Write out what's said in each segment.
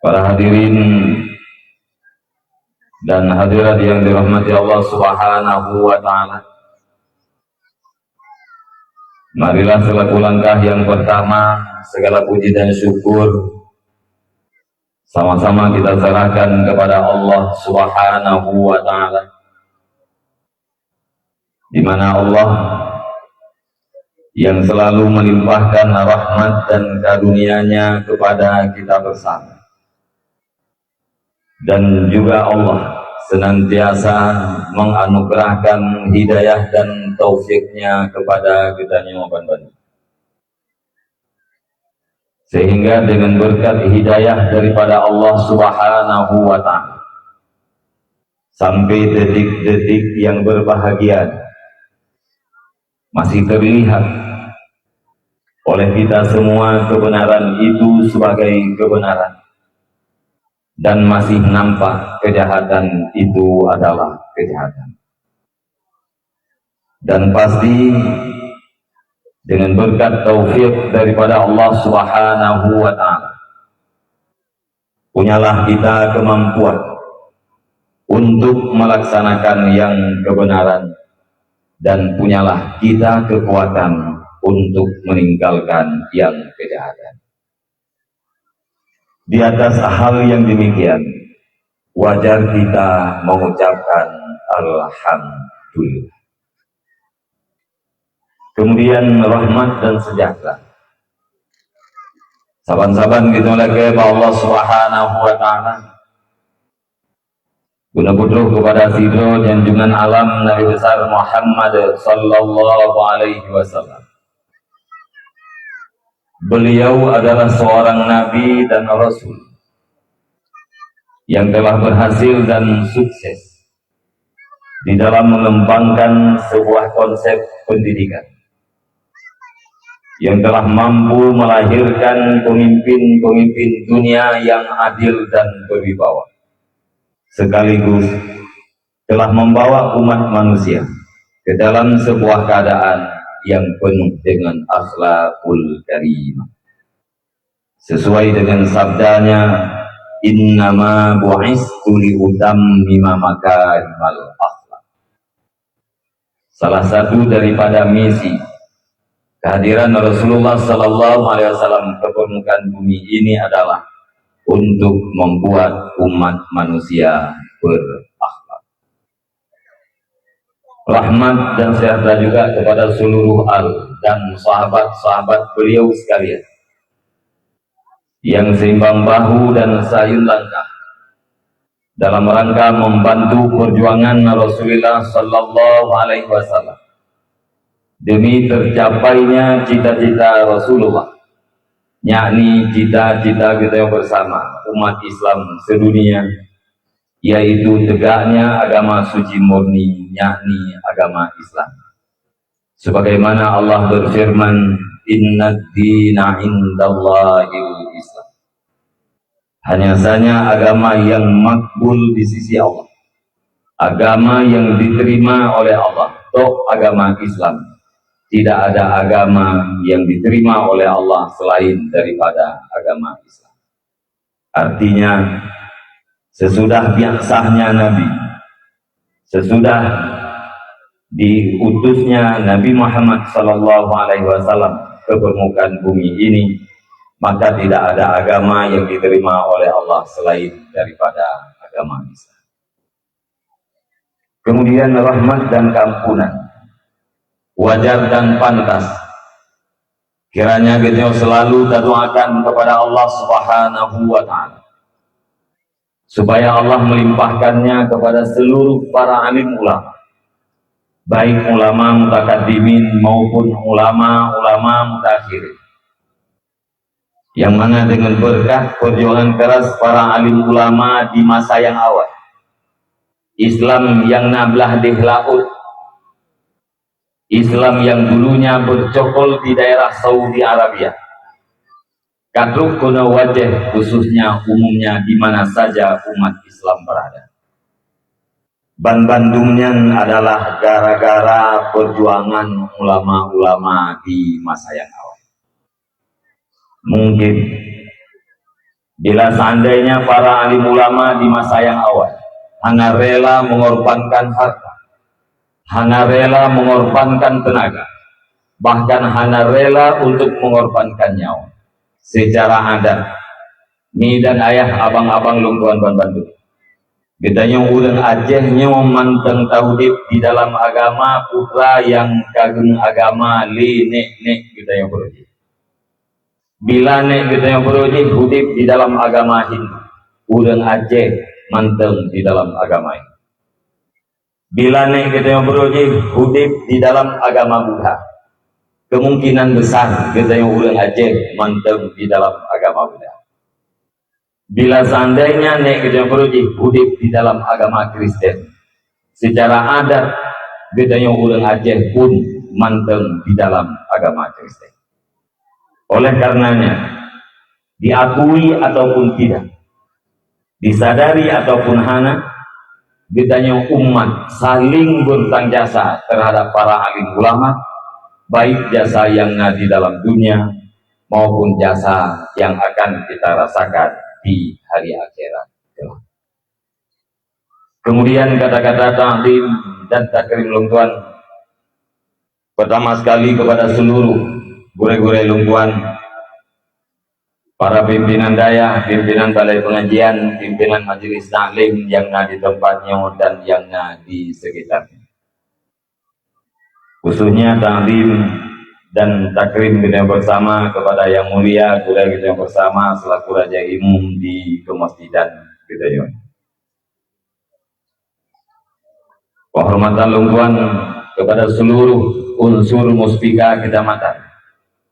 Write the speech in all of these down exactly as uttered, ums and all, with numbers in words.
Para hadirin dan hadirat yang dirahmati Allah Subhanahu wa Ta'ala, marilah selaku langkah yang pertama, segala puji dan syukur sama-sama kita serahkan kepada Allah Subhanahu wa Ta'ala, di mana Allah yang selalu melimpahkan rahmat dan karunia-Nya kepada kita bersama. Dan juga Allah senantiasa menganugerahkan hidayah dan taufik-Nya kepada geutanyoe ban-ban. Sehingga dengan berkat hidayah daripada Allah Subhanahu wa Ta'ala, sampai detik-detik yang berbahagia, masih terlihat oleh kita semua kebenaran itu sebagai kebenaran, dan masih nampak kejahatan itu adalah kejahatan. Dan pasti, dengan berkat taufik daripada Allah Subhanahu wa Ta'ala, punyalah kita kemampuan untuk melaksanakan yang kebenaran, dan punyalah kita kekuatan untuk meninggalkan yang kejahatan. Di atas hal yang demikian, wajar kita mengucapkan alhamdulillah. Kemudian, rahmat dan sejahtera saban-saban kita lagi bak Allah Subhanahu wa Ta'ala, guna putôh kepada sidroe junjungan alam Nabi besar Muhammad sallallahu alaihi wasallam. Beliau adalah seorang nabi dan rasul yang telah berhasil dan sukses di dalam mengembangkan sebuah konsep pendidikan yang telah mampu melahirkan pemimpin-pemimpin dunia yang adil dan berwibawa, sekaligus telah membawa umat manusia ke dalam sebuah keadaan yang penuh dengan akhlakul karimah. Sesuai dengan sabdanya, "Innama bu'istu li utammima makarimal akhlak." Salah satu daripada misi kehadiran Rasulullah sallallahu alaihi wasallam ke permukaan bumi ini adalah untuk membuat umat manusia berakhlak. Rahmat dan sejahtera juga kepada seluruh al dan sahabat-sahabat beliau sekalian yang seimbang bahu dan sayun langkah dalam rangka membantu perjuangan Rasulullah sallallahu alaihi wasallam demi tercapainya cita-cita Rasulullah, yakni cita-cita kita bersama umat Islam sedunia, yaitu tegaknya agama suci murni, yakni agama Islam. Sebagaimana Allah berfirman, "Innad dina indallahil Islam." Hanya saja agama yang makbul di sisi Allah, agama yang diterima oleh Allah, toh agama Islam. Tidak ada agama yang diterima oleh Allah selain daripada agama Islam. Artinya, sesudah biaksahnya Nabi, sesudah diutusnya Nabi Muhammad sallallahu alaihi wasallam ke permukaan bumi ini, maka tidak ada agama yang diterima oleh Allah selain daripada agama Islam. Kemudian, rahmat dan keampunan wajar dan pantas kiranya kita selalu tadoakan kepada Allah Subhanahu wa Ta'ala, supaya Allah melimpahkannya kepada seluruh para alim ulama, baik ulama mutakaddimin maupun ulama-ulama mutaakhirin, yang mana dengan berkat perjuangan keras para alim ulama di masa yang awal, Islam yang na blah deh laôt, Islam yang dulunya bercokol di daerah Saudi Arabia, ka trok keunoe wajéh, khususnya umumnya di mana saja umat Islam berada. Banbandum nyan adalah gara-gara perjuangan ulama-ulama di masa yang awal. Mungkin Bila seandainya para alim ulama di masa yang awal hana rela mengorbankan harta, hana rela mengorbankan tenaga, bahkan hana rela untuk mengorbankan nyawa, secara adat, mi dan ayah, abang-abang, lôn tuan ban bandum, geutanyoe ureuëng Aceh nyoe mantong taudeb di dalam agama putra nyang ka geuneuh agama lé nek-nek geutanyoe peureujih. Bila nek geutanyoe peureujih udeb di dalam agama Hindu, ureuëng Aceh mantong di dalam agama Hindu. Bila nek geutanyoe peureujih udeb di dalam agama Buddha, kemungkinan besar geutanyoe ureuëng Aceh mantong di dalam agama Buddha. Bila seandainya nek geutanyoe peureujih udeb di dalam agama Kristen, secara adat geutanyoe ureuëng Aceh pun mantong di dalam agama Kristen. Oleh karenanya, diakui ataupun tidak, disadari ataupun hana, geutanyoe umat saling berutang jasa terhadap para alim ulama, baik jasa yang na di dalam dunia maupun jasa yang akan kita rasakan di hari akhirat kelak. Kemudian kata-kata takzim dan takrim lôn tuan, pertama sekali kepada seluruh gurée-gurée lôn tuan, para pimpinan dayah, pimpinan balai pengajian, pimpinan majelis taklim yang na di tempat nyoe dan yang na di sekitar. Khususnya takzim dan takrim kita bersama kepada Yang Mulia Gurée kita bersama selaku Raja Imum di Kemasjidan kita nyoe. Penghormatan lôn tuan kepada seluruh unsur Muspika Kecamatan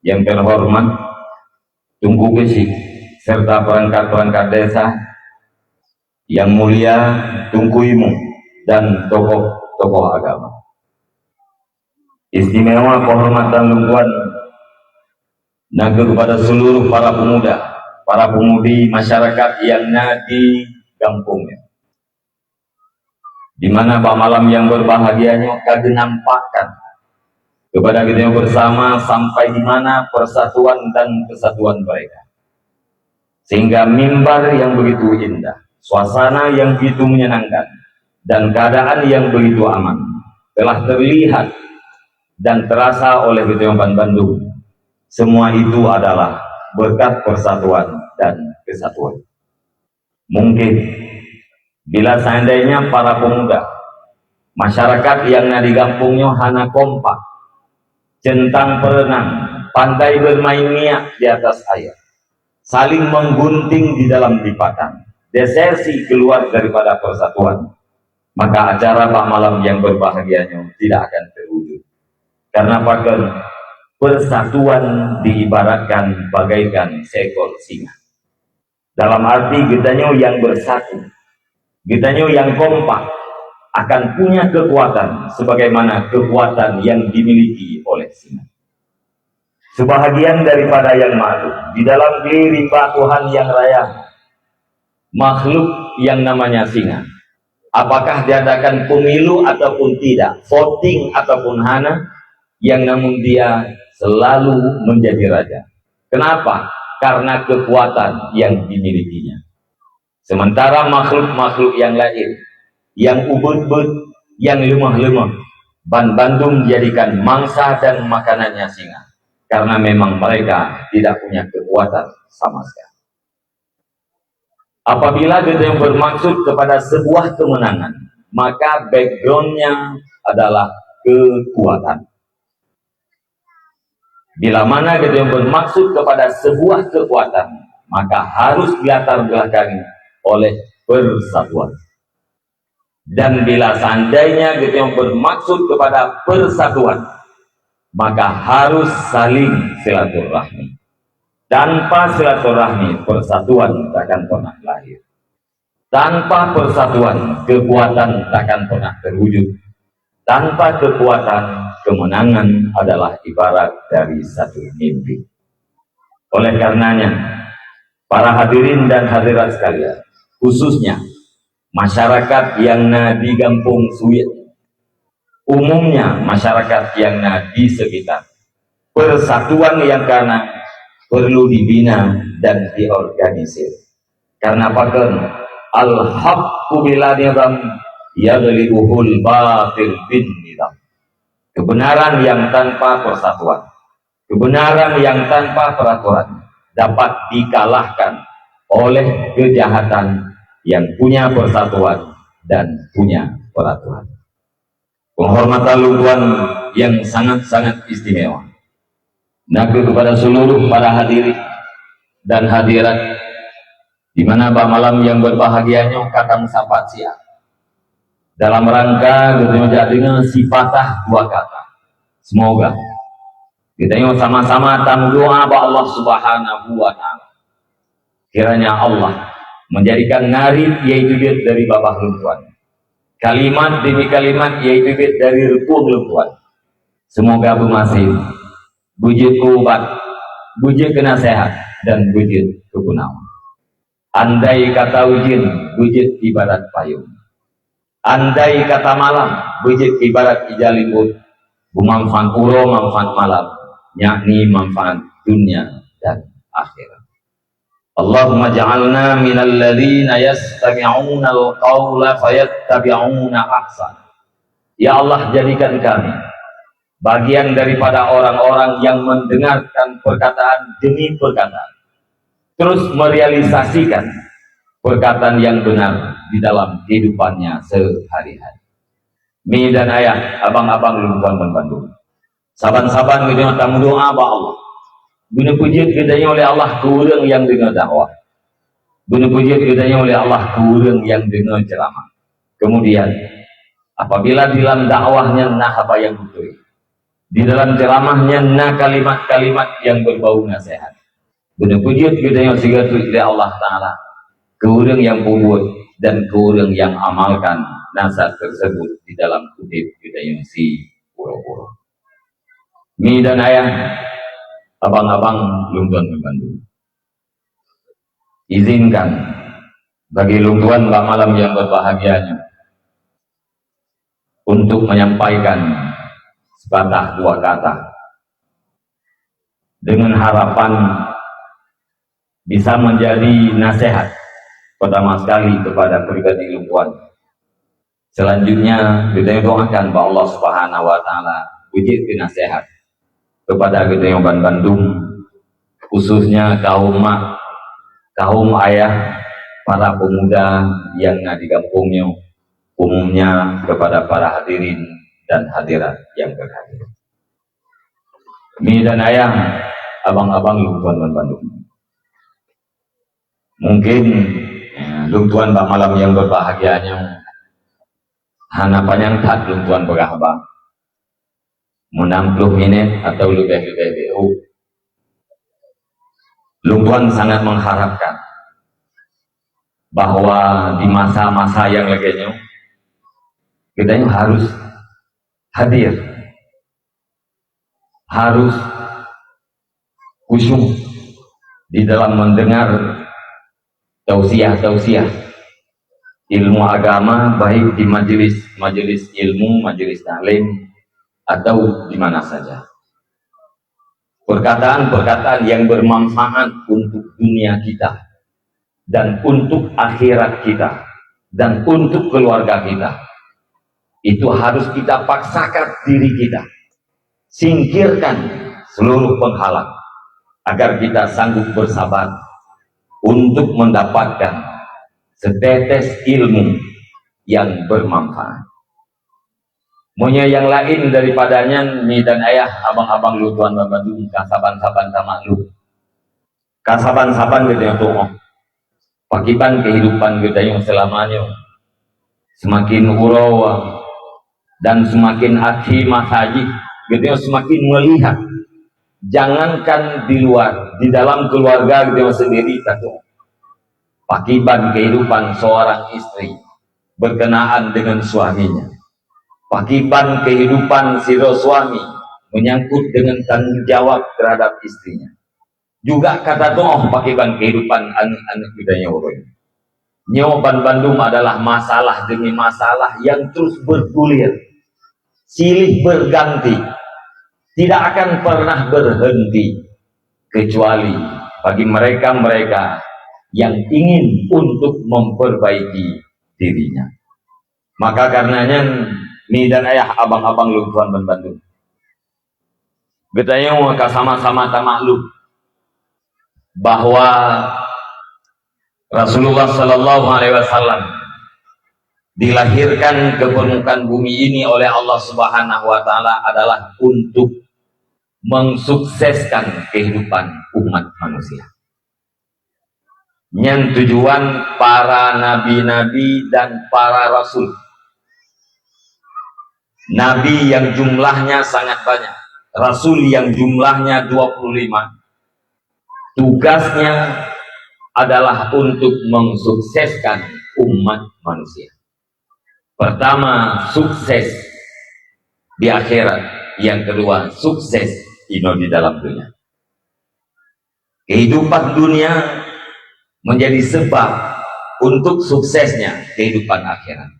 yang terhormat Teungku Geuchik serta perangkat-perangkat desa, Yang Mulia Teungku Imum dan tokoh-tokoh agama. Istimewa penghormatan lôn tuan na kepada seluruh para pemuda, para pemudi masyarakat yang na di gampông nyoe, di mana bak malam yang berbahagia nyoe ka geunampakkan kepada kita bersama sampai di mana persatuan dan kesatuan mereka. Sehingga mimbar yang begitu indah, suasana yang begitu menyenangkan, dan keadaan yang begitu aman telah terlihat dan terasa oleh kita bandum. Semua itu adalah berkat persatuan dan kesatuan. Mungkin bila seandainya para pemuda, masyarakat yang na di gampông nyoe hana kompak, centang perenang, pandai bermain miak di atas air, saling menggunting di dalam lipatan, desersi keluar daripada persatuan, maka acara bak malam yang berbahagia nyoe tidak akan terwujud. Karena pakon? Persatuan diibaratkan bagaikan seekor singa. Dalam arti geutanyoe yang bersatu, geutanyoe yang kompak akan punya kekuatan sebagaimana kekuatan yang dimiliki oleh singa. Sebahagian daripada yang maklum, di dalam glé rimba Tuhan yang raya, makhluk yang namanya singa, apakah diadakan pemilu ataupun tidak, voting ataupun hana, yang namun dia selalu menjadi raja. Kenapa? Karena kekuatan yang dimilikinya. Sementara makhluk-makhluk yang lain, yang ubit-ubit, yang lemah-lemah, ban bandum dijadikan mangsa dan makanannya singa, karena memang mereka tidak punya kekuatan sama sekali. Apabila kita bermaksud kepada sebuah kemenangan, maka backgroundnya adalah kekuatan. Bila mana kita bermaksud kepada sebuah kekuatan, maka harus dilatar belakangi oleh persatuan. Dan bila seandainya kita bermaksud kepada persatuan, maka harus saling silaturahmi. Tanpa silaturahmi, persatuan takkan pernah lahir. Tanpa persatuan, kekuatan takkan pernah terwujud. Tanpa kekuatan, kemenangan adalah ibarat dari satu mimpi. Oleh karenanya, para hadirin dan hadirat sekalian, khususnya masyarakat yang na di Gampông Suwit, umumnya masyarakat yang na di sekitar, persatuan yang kana perlu dibina dan diorganisir. Karena pakon, al-haqqu bila nizam yaghlibuhul batil bin nizam. Kebenaran yang tanpa persatuan, kebenaran yang tanpa peraturan dapat dikalahkan oleh kejahatan yang punya persatuan dan punya peraturan. Penghormatan lôn tuan yang sangat-sangat istimewa, nakeuh kepada seluruh para hadirin dan hadirat, di mana bak malam yang berbahagia nyoe ka tameusapat siat dalam rangka geutanyoe jak deungoe sipatah dua kata. Semoga geutanyoe sama-sama tameudoa bak Allah Subhanahu wa Ta'ala, kiranya Allah menjadikan ngarit, yaitu jeuet dari babah lôn tuan, kalimat demi kalimat, yaitu jeuet dari reupông lôn tuan, semoga beumaséh, beujeuet keu ubat, beujeuet keu naseuhat, dan beujeuet keu peunawa. Andai kata ujeuen beujeuet ibarat payong, andai kata malam beujeuet ibarat ija libot, beumanfaat uroe manfaat malam, yakni manfaat dunia dan akhirat. Allahumma ja'alna minal ladzina yastami'unal qaula fayattabi'una ahsan. Ya Allah, jadikan kami bagian daripada orang-orang yang mendengarkan perkataan demi perkataan, terus merealisasikan perkataan yang benar di dalam kehidupannya sehari-hari. Mi dan ayah, abang-abang lôn tuan bandum, saban-saban geutanyoe tameudoa bak Allah, beuneupeujeuet geutanyoe lé Allah keu ureuëng nyang deungoe dakwah, beuneupeujeuet geutanyoe lé Allah keu ureuëng nyang deungoe ceuramah. Kemudian, apabila di dalam dakwah nyan na haba nyang beutôi, di dalam ceuramah nyan na kalimat-kalimat nyang beubau naseuhat, beuneupeujeuet geutanyoe sigoe treuk lé Allah Ta'ala keu ureuëng nyang peubuet dan keu ureuëng nyang amalkan naseuhat tersebut di dalam udeb geutanyoe siuroe-uroe. Mi dan ayah, abang-abang lôn tuan bandum, izinkan bagi lôn tuan bak malam nyang berbahagia nyoe untuk menyampaikan sepatah dua kata dengan harapan bisa menjadi nasihat pertama sekali kepada pribadi lôn tuan. Selanjutnya, geutanyoe doakan bak Allah Subhanahu wa Ta'ala beujeuet keu naseuhat kepada geutanyoe ban bandum, khususnya kaum mak, kaum ayah, para pemuda nyang na di gampông nyoe, umumnya kepada para hadirin dan hadirat yang berhadir. Mi dan ayah, abang-abang lôn tuan ban bandum. Mungkin, eh, lôn tuan bak malam nyang berbahagia nyoe hana panyang that lôn tuan peugah haba. Meunan ploh minét atau leubeh-leubeh beu. Lôn tuan sangat mengharapkan bahwa di masa-masa nyang lagée nyoe, geutanyoe harus hadir, harus khusyuk di dalam mendengar tausiah-tausiah ilmu agama, baik di majelis-majelis ilmu, majelis taklim, atau di mana saja. Perkataan-perkataan yang bermanfaat untuk dunia kita dan untuk akhirat kita dan untuk keluarga kita, itu harus kita paksakan diri kita, singkirkan seluruh penghalang, agar kita sanggup bersabar untuk mendapatkan setetes ilmu yang bermanfaat. Meunyoe nyang laén daripada nyan, mi dan ayah, abang-abang lôn tuan bandum, ka saban-saban tamaklum. Ka saban-saban geutanyoe tuoh. Pakiban kehidupan geutanyoe seulama nyoe seumaken uroe dan seumaken akhé masa jih, geutanyoe seumaken meulihat. Jangankan di luar, di dalam keluarga geutanyoe seundiri ka tuoh. Pakiban kehidupan seorang istri berkenaan dengan suaminya. Pakiban kehidupan sidroe suami menyangkut dengan tanggung jawab terhadap istrinya. Juga ka tatuoh pakiban kehidupan aneuk-aneuk geutanyoe uroe nyoe. Nyoe ban bandum adalah masalah demi masalah yang terus bergulir, silih berganti, tidak akan pernah berhenti, kecuali bagi mereka-mereka yang ingin untuk memperbaiki dirinya. Maka karena nyan, mi dan ayah, abang-abang lôn tuan banmandum, geutanyoe ka sama-sama tamaklum bahwa Rasulullah sallallahu alaihi wasallam dilahirkan ke permukaan bumi ini oleh Allah Subhanahu wa Ta'ala adalah untuk mensukseskan kehidupan umat manusia. Nyan tujuan para nabi-nabi dan para rasul. Nabi yang jumlahnya sangat banyak, rasul yang jumlahnya dua puluh lima, tugasnya adalah untuk mensukseskan umat manusia. Pertama, sukses di akhirat. Yang kedua, sukses inoe di dalam dunia. Kehidupan dunia menjadi sebab untuk suksesnya kehidupan akhirat.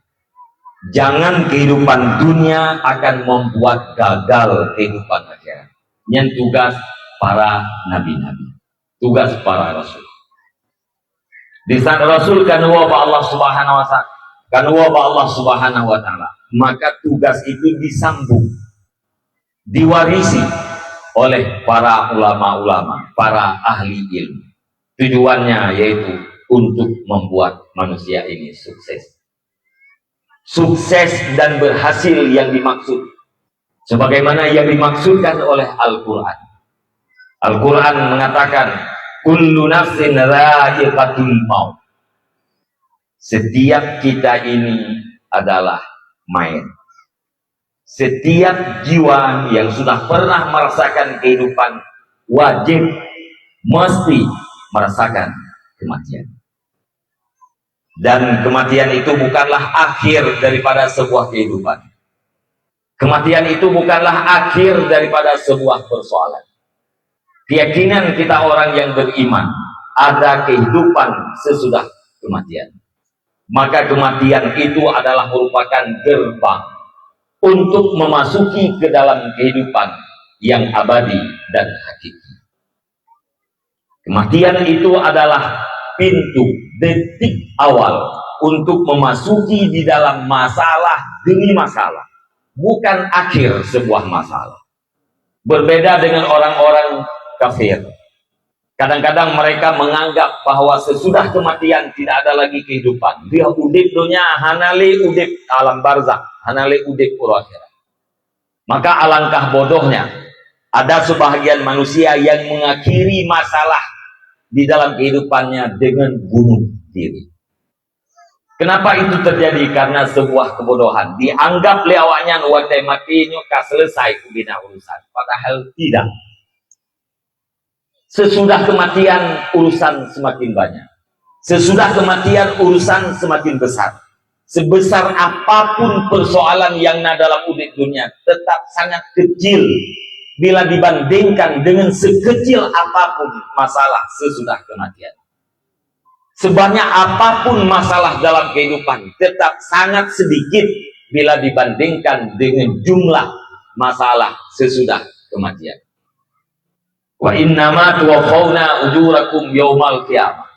Jangan kehidupan dunia akan membuat gagal kehidupan akhirat. Nyan tugas para nabi-nabi, tugas para rasul. Di saat rasul ka neuwoe bak Allah Subhanahu wa Ta'ala, ka neuwoe bak Allah Subhanahu wa Ta'ala, maka tugas itu disambung, diwarisi oleh para ulama-ulama, para ahli ilmu. Tujuannya yaitu untuk membuat manusia ini sukses. Sukses dan berhasil yang dimaksud, sebagaimana yang dimaksudkan oleh Al-Quran. Al-Quran mengatakan, "Kullu nafsin dha'iqatul maut." Setiap kita ini adalah mayat. Setiap jiwa yang sudah pernah merasakan kehidupan wajib, mesti merasakan kematian. Dan kematian itu bukanlah akhir daripada sebuah kehidupan. Kematian itu bukanlah akhir daripada sebuah persoalan. Keyakinan kita orang yang beriman, ada kehidupan sesudah kematian. Maka kematian itu adalah merupakan gerbang untuk memasuki ke dalam kehidupan yang abadi dan hakiki. Kematian itu adalah pintu, detik awal untuk memasuki di dalam masalah demi masalah, bukan akhir sebuah masalah. Berbeda dengan orang-orang kafir. Kadang-kadang mereka menganggap bahwa sesudah kematian tidak ada lagi kehidupan. Dia udép dunia, hana lé udép alam barzakh, hana lé udép uroe akhirat. Maka alangkah bodohnya, ada sebahagian manusia yang mengakhiri masalah di dalam kehidupannya dengan bunuh diri. Kenapa itu terjadi? Karena sebuah kebodohan. Dianggap lé awaknyan watée maté nyoe ka selesai ubena urusan. Padahal tidak. Sesudah kematian, urusan semakin banyak. Sesudah kematian, urusan semakin besar. Sebesar apapun persoalan yang na dalam udép dunia, tetap sangat kecil bila dibandingkan dengan sekecil apapun masalah sesudah kematian. Sebanyak apapun masalah dalam kehidupan, tetap sangat sedikit bila dibandingkan dengan jumlah masalah sesudah kematian. "Wa innama tuwaffauna ujurakum yaumal qiyamah."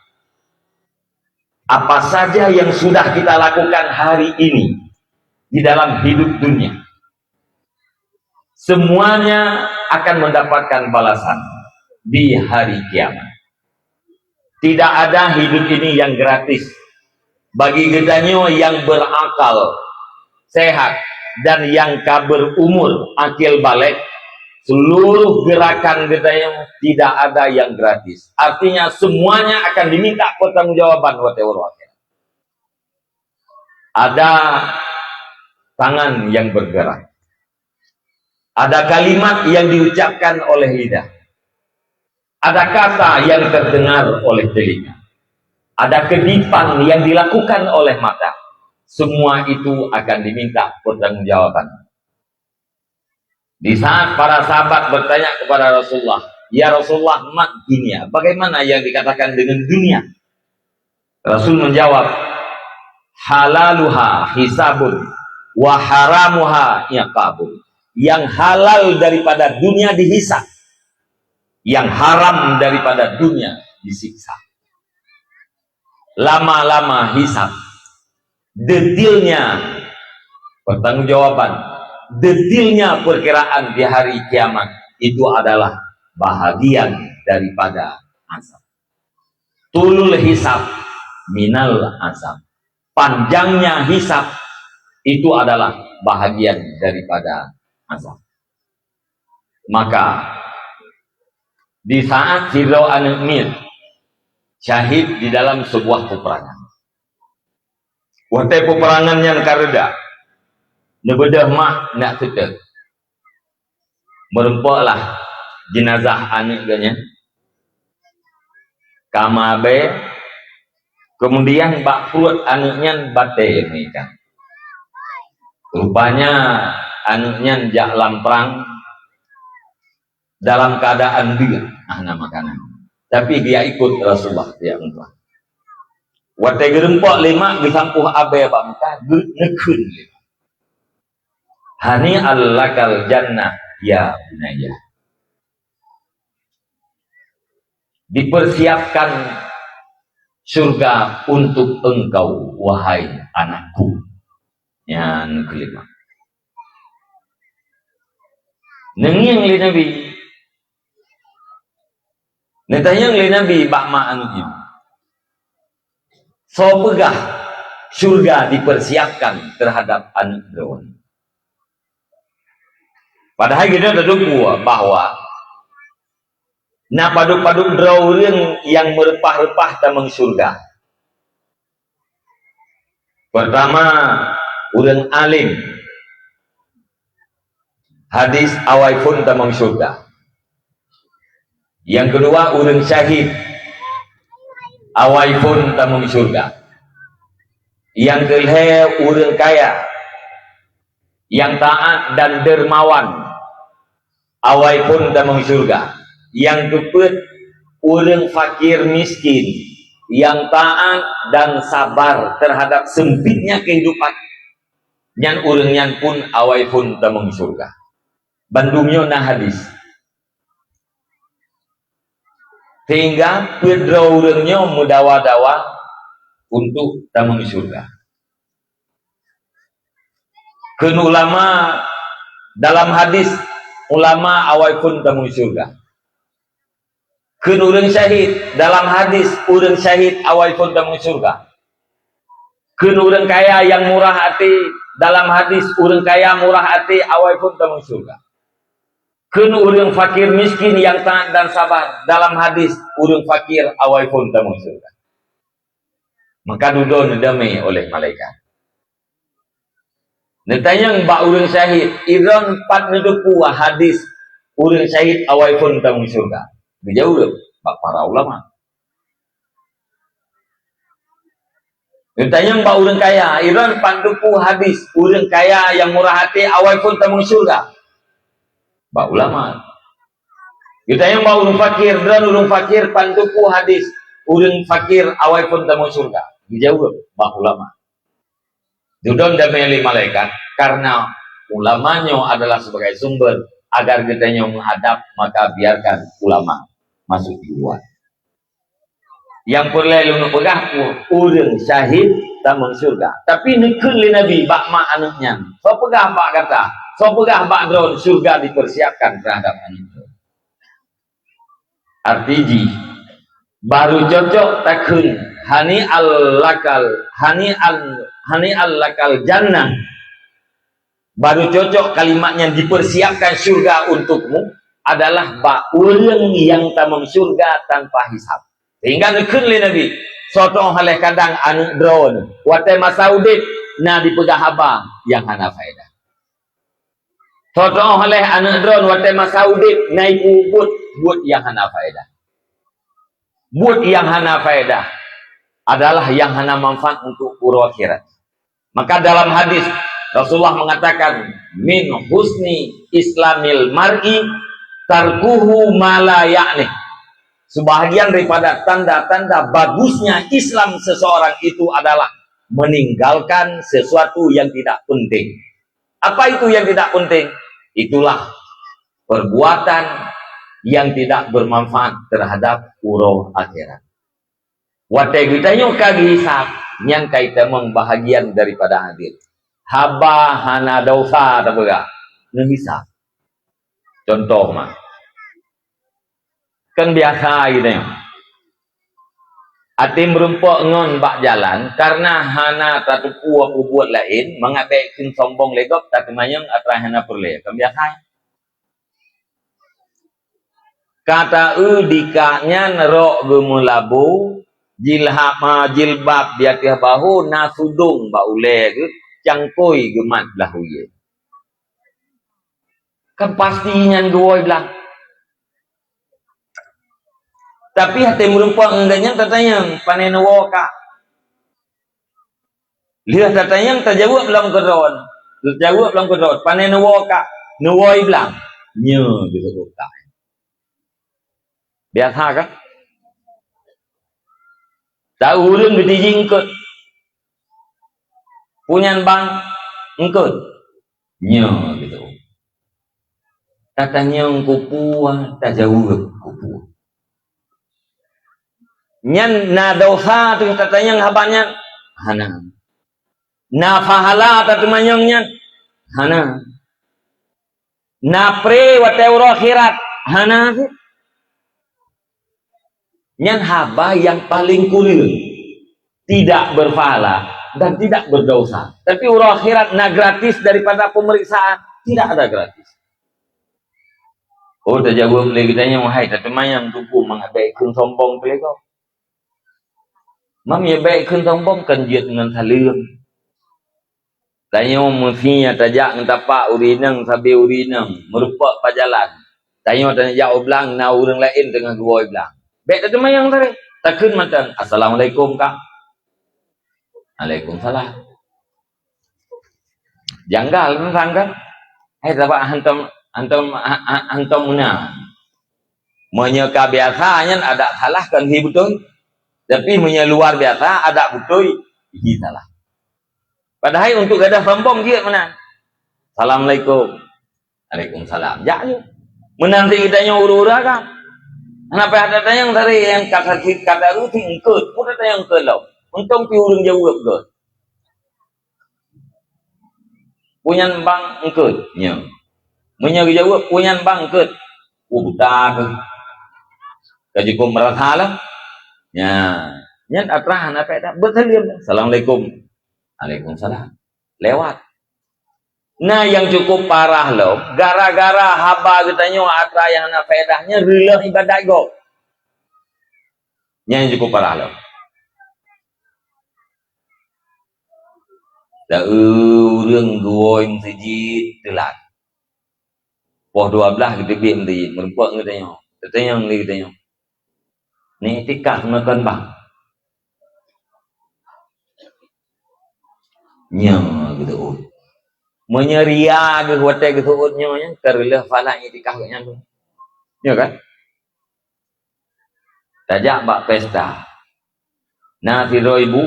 Apa saja yang sudah kita lakukan hari ini di dalam hidup dunia, semuanya akan mendapatkan balasan di hari kiamat. Tidak ada hidup ini yang gratis. Bagi geutanyoe yang berakal, sehat, dan yang ka berumur akil baligh, seluruh gerakan geutanyoe tidak ada yang gratis. Artinya, semuanya akan diminta pertanggungjawaban watée uroe akhirat. Ada tangan yang bergerak. Ada kalimat yang diucapkan oleh lidah. Ada kata yang terdengar oleh telinga. Ada kedipan yang dilakukan oleh mata. Semua itu akan diminta pertanggungjawaban. Di saat para sahabat bertanya kepada Rasulullah, "Ya Rasulullah, mat dunia? Bagaimana yang dikatakan dengan dunia?" Rasul menjawab, "Halaluha hisabun, wa haramuha iqabun." Yang halal daripada dunia dihisab, yang haram daripada dunia disiksa. Lama-lama hisab, detilnya pertanggungjawaban, detilnya perkiraan di hari kiamat itu adalah bahagian daripada azab. Tulul hisab minal azab. Panjangnya hisab itu adalah bahagian daripada azab. Maka, di saat sidroe aneuk miet syahid di dalam sebuah peperangan. Watée peperangan nyan ka reda, neubeudôh mah nak seutôt. Meurumpoklah jeunazah aneuk geuh nyan, ka meuabée, kemudian bak pruet aneuk nyan batée meuikat. Rupanya aneuk nyan jak lam prang dalam keuadaan deuek, ah, hana makanan. Tapi dia ikut Rasulullah, dia umrah. Watée geurumpok lé mak, geusampôh abée bak muka, geu-, neukheun lé mak. "Hani'al lakal jannah, ya bunayya." Dipersiapkan surga untuk engkau, wahai anakku. Nyan keulimat. Neungieng lé Nabi. Neutanyong lé Nabi bak mak aneuk nyan, "Soe peugah syurga dipersiapkan terhadap aneuk droeneuh?" Padahai geutanyoe tateupeue bahwa na padub-padub droe ureuëng nyang meureupah-reupah tamong syurga. Pertama, ureuëng alim. Hadis awai phon tamong syurga. Nyang keudua, ureuëng syahid. Awai phon tamong syurga. Nyang keulhée, ureuëng kaya nyang taát dan dermawan, awai phon tamong syurga. Nyang keupeuet, ureuëng fakir miskin nyang taát dan sabar terhadap sempitnya kehidupan, nyan ureuëng nyan pun awai phon tamong syurga. Bandum nyoe na hadis. Sehingga peuet droe ureuëng nyoe meudawa-dawa untuk tamong syurga. Kheun ulama, dalam hadis, ulama awai phon tamong syurga. Kheun ureuëng syahid, dalam hadis, ureuëng syahid awai phon tamong syurga. Kheun ureuëng kaya nyang murah até, dalam hadis, ureuëng kaya murah até awai phon tamong syurga. Kheun ureuëng fakir miskin nyang taát dan sabar, dalam hadis, ureuëng fakir awai phon tamong syurga. Maka dudoe neudamé oleh malaikat. Neutanyong bak ureuëng syahid, "Idroen pat neuteupeue hadis ureuëng syahid awai phon tamong syurga?" Geujaweueb, "Bak para ulama." Neutanyong bak ureuëng kaya, "Idroen pat neuteupeue hadis ureuëng kaya nyang murah até awai phon tamong syurga?" "Bak ulama." Geutanyong bak ureuëng fakir, "Droen ureuëng fakir pat neuteupeue hadis ureuëng fakir awai phon tamong syurga?" Geujaweueb, "Bak ulama." Dudoe neudamé lé malaikat, karena ulama nyoe adalah sebagai sumber agar geutanyoe meuadab, maka biarkan ulama masuk duluan. Nyang peureulée lôn peugah, ureuëng syahid tamong syurga. Tapi neukheun lé Nabi bak mak aneuk nyan, "Soe peugah bak gata, soe peugah bak droen syurga dipersiapkan terhadap aneuk droen?" Arti jih, baru cocok takheun, "Hani'al lakal, hani'al, hani'al lakal jannah." Baru cocok kalimat nyan, "Dipersiapkan syurga untukmu," adalah bak ureuëng nyang tamong syurga tanpa hisab. Sehingga neukheun lé Nabi, "Soe teuh lé kadang aneuk droen, watée masa udeb na dipeugah haba nyang hana faedah. Soe teuh lé aneuk droen watée masa udeb na ipeubuet buet nyang hana faedah." Buet nyang hana faedah adalah nyang hana manfaat untuk uroe akhirat. Maka dalam hadis, Rasulullah mengatakan, "Min husni islamil mar'i tarkuhu ma la ya'nih." Sebahagian daripada tanda-tanda bagusnya Islam seseorang itu adalah meninggalkan sesuatu yang tidak penting. Apa itu yang tidak penting? Itulah perbuatan yang tidak bermanfaat terhadap uroe akhirat. Watée geutanyoe ka geuhisab, nyan ka itamong bahagian daripada adil. Haba hana desya tapeugah, neuhisab. Contoh mah, kan biasa geutanyoe até meurumpok ngon bak jalan, kareuna hana tateupeue peubuet laén, mangat bék kheun sombong lé gob, tateumanyong atra hana peureulée. Kan biasa. Ka ta-eu dikak nyan rok geumeulabu, jilhab, jilbab di ateueh bahu, na sudong bak ulée geuh, cangkôi geumat blah uyée. Kan pasti nyan geuwoe blang. Tapi até meurumpok ngon geuh nyan tatanyong, "Pane neuwoe kak?" Lheueh tatanyong, tajaweueb lom keudroe. Tajaweueb lom keudroe, "Pane neuwoe kak?" "Neuwoe blang." Nyoe disebut kak. Biasa kan? Taeu ureuëng geutiji eungkot. Peue nyan bang? Eungkot. Nyoe gitu. Tatanyong keupeue, tajaweueb keupeue. Nyan na desya teuh tatanyong haba nyan? Hana. Na pahala tateumanyong nyan? Hana. Na pré watée uroe akhirat? Hana. Nyan haba nyang paleng kureueng, tidak berpahala dan tidak berdosa. Tapi uroe akhirat na gratis daripada pemeriksaan, tidak ada gratis. Oh, tajaweueb lé geutanyoe, hai, tateumanyong teungku mangat bék kheun sombong keu lé gob. Mam ya bék kheun sombong kan jeuet ngon saleuem. Tanyoe meusinya tajak ngon tapak ureuëng inong sabe ureuëng inong, meurumpok bak jalan. Tanyoe tajak u blang na ureuëng laén teungoh geuwoe blang. Bék tateumanyong sabe. Takheun mantong, "Assalamualaikum, Kak." "Waalaikumsalam." Janggal kan, kan? Hai, sabab hantom, hantom, ha-, ha-, hantom meunan. Meunyoe ka biasa nyan adak salah kan hi beutôi. Tapi meunyoe luar biasa adak beutôi hi salah. Padahai untuk gadah sombong jeuet meunan. "Assalamualaikum." "Waalaikumsalam." Jak je. Meunan si geutanyoe ureuëng-ureuëng kan. Hana payah tatanyong dari nyang kata, kata ruti eungkot. Peue tatanyong eungkot lom? Untông pi ureuëng jaweueb eungkot. "Peue nyan bang eungkot?" "Nyoe." Meunyoe geujaweueb, "Peue nyan bang eungkot?" "Peue buta keuh." Ka jikôm meurasa lah. Nyan, nyan atra hana faedah. Beusaleuem. "Assalamualaikum." "Waalaikumsalam." Lewat. Nah, nyang cukup parah lom, gara-gara haba geutanyoe atra nyang hana faedah nyan reuleueh ibadat gob. Nyan nyang cukup parah lom. Taeu ureuëng geuwoe meuseujid teulat. Poh dua blaih geuteubiet meuseujid, meurumpok ngon geutanyoe. Tatanyong lé geutanyoe, "Neuiktikaf meukeuen bang?" Nyoe geuseuôt. Meunyoe ria geuh watée geuseuôt nyoe nyan, ka reuleueh pahala iktikaf geuh nyan. Nyoe kan? Tajak bak pesta. Na sidroe ibu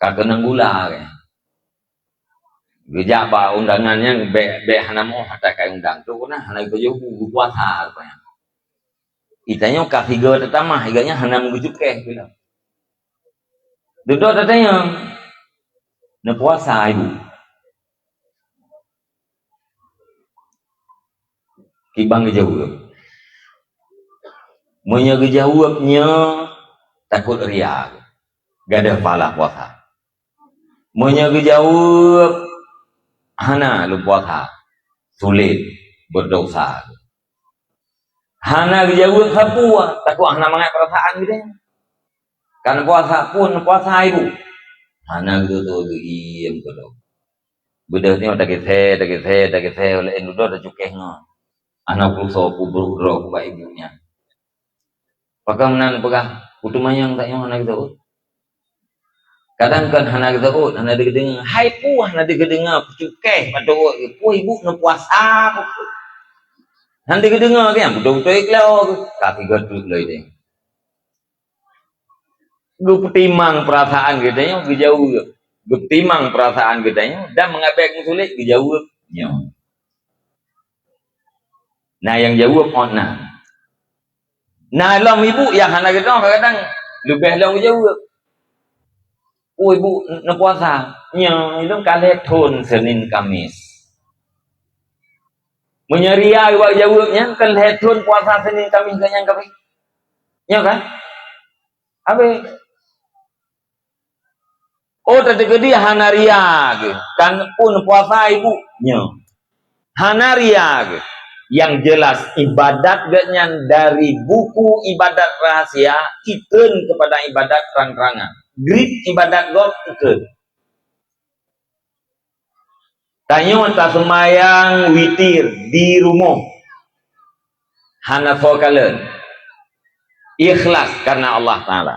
ka keunong gula, kan. Geujak bak undangan nyan, bék, bék hana moh atra ka undang. Tu keunan hana geujok bu, geupuasa rupanya. Geutanyoe ka sigoe tatamah, gobnyan hana meugeujukeh bilang. Dudoe tatanyong, "Neupuasa, Ibu?" Kiban geujaweueb. Meunyoe geujaweueb nyoe, takot ria, gadôh pahala puasa. Meunyoe geujaweueb, "Hana lôn puasa," sulet, berdosa. Hana geujaweueb sapeue, takot hana mangat peurasaan geutanyoe. Kan puasa pun puasa, Ibu. Hana geututoe geuiem keudroe. Beudôh nyoe tagisé, tagisé, tagisé, ulée nyan dudoe tacukeh ngon. Hana peurusoe peubrôk droe bak ibu nyan. Pakon meunan peugah, "Kuteumanyong tanyoe hana geuseuôt." Kadang kan hana geuseuôt, hana geudeudeungoe. Hai peue hana geudeudeungoe, peucukeh bak teuôt, peue ibu neupuasa, peue. Hana geudeudeungoe kan, beutôi-beutôi iklau, ka sigoe treuk lom ideh. Geupeutimang peurasaan geutanyoe, geujaweueb. Geupeutimang peurasaan geutanyoe, dan mangat bék meusulet, geujaweueb nyoe. Na nyang jaweueb ôt na. Na lom ibu nyang hana geudong, kadang-kadang leubeh lom geujaweueb. "Oh, ibu neupuasa?" "Nyo, ilôn ka lhèe thôn Senin Kamis." Meunyoe ria bak jaweueb nyan, ka lhèe thôn puasa Senin Kamis geuh nyan Kamis. Nyo kan? Habéh. Oh, tateukeudi hana ria geuh. Kan pun puasa ibu? Nyo. Hana ria geuh. Yang jelas ibadat geuh nyan dari buku ibadat rahasia ikheun kepada ibadat terang-terangan. Grit ibadat gob ikheun. Tanyoe taseumayang witir di rumoh. Hana soe kalon. Ikhlas karena Allah Taala.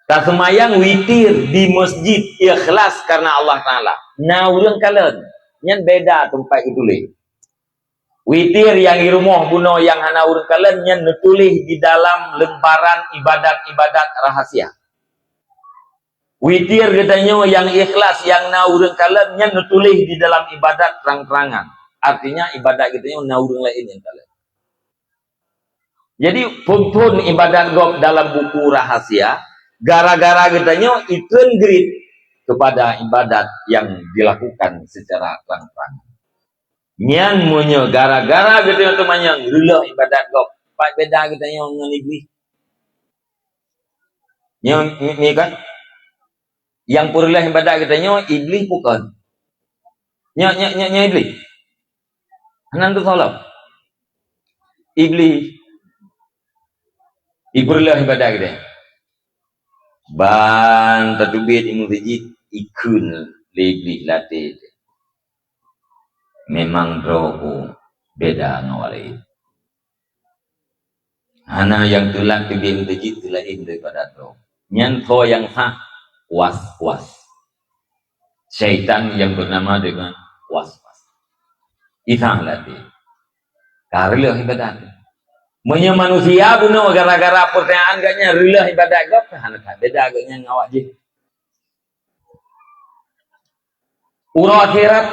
Taseumayang witir di masjid ikhlas karena Allah Taala. Na ureuëng kalon. Nyan beda teumpat geutuléh. Witir nyang di rumoh bunoe nyang hana ureuëng kalon nyan neutuléh di dalam lembaran ibadat-ibadat rahasia. Witir geutanyoe nyang ikhlas nyang na ureuëng kalon nyan neutuléh di dalam ibadat terang-terangan. Artinya ibadat geutanyoe na ureuëng laén nyang kalon. Jadi phon-phon ibadat gob dalam buku rahasia gara-gara geutanyoe ikheun grit kepada ibadat yang dilakukan secara terang-terangan. Nyan meunyoe gara-gara geutanyoe teumanyong reuloh ibadat gob, pat beda geutanyoe ngon Iblih? Nyoe mi, mi kan? Nyang peureuloh ibadat geutanyoe Iblih bukon? Nyoe, nyoe, nyoe, nyoe Iblih? Hana teusolop. Iblih ipeureuloh ibadat geutanyoe. Ban tateubiet i meuseujid ikheun lé Iblih lam até. Memang droe beda ngon awak laén. Hana nyang teulat teubiet meuseujid teulaén daripada droe. Nyan soe nyang sah? Was-was. Syaitan yang bernama dengan was-was. Isa lam até. Ka reuloh ibadat. Meunyoe manusia bunoe gara-gara peurtanyaan geuhnyan reuloh ibadat gob, hana that beda geuhnyan ngon awak jih. Uroe akhirat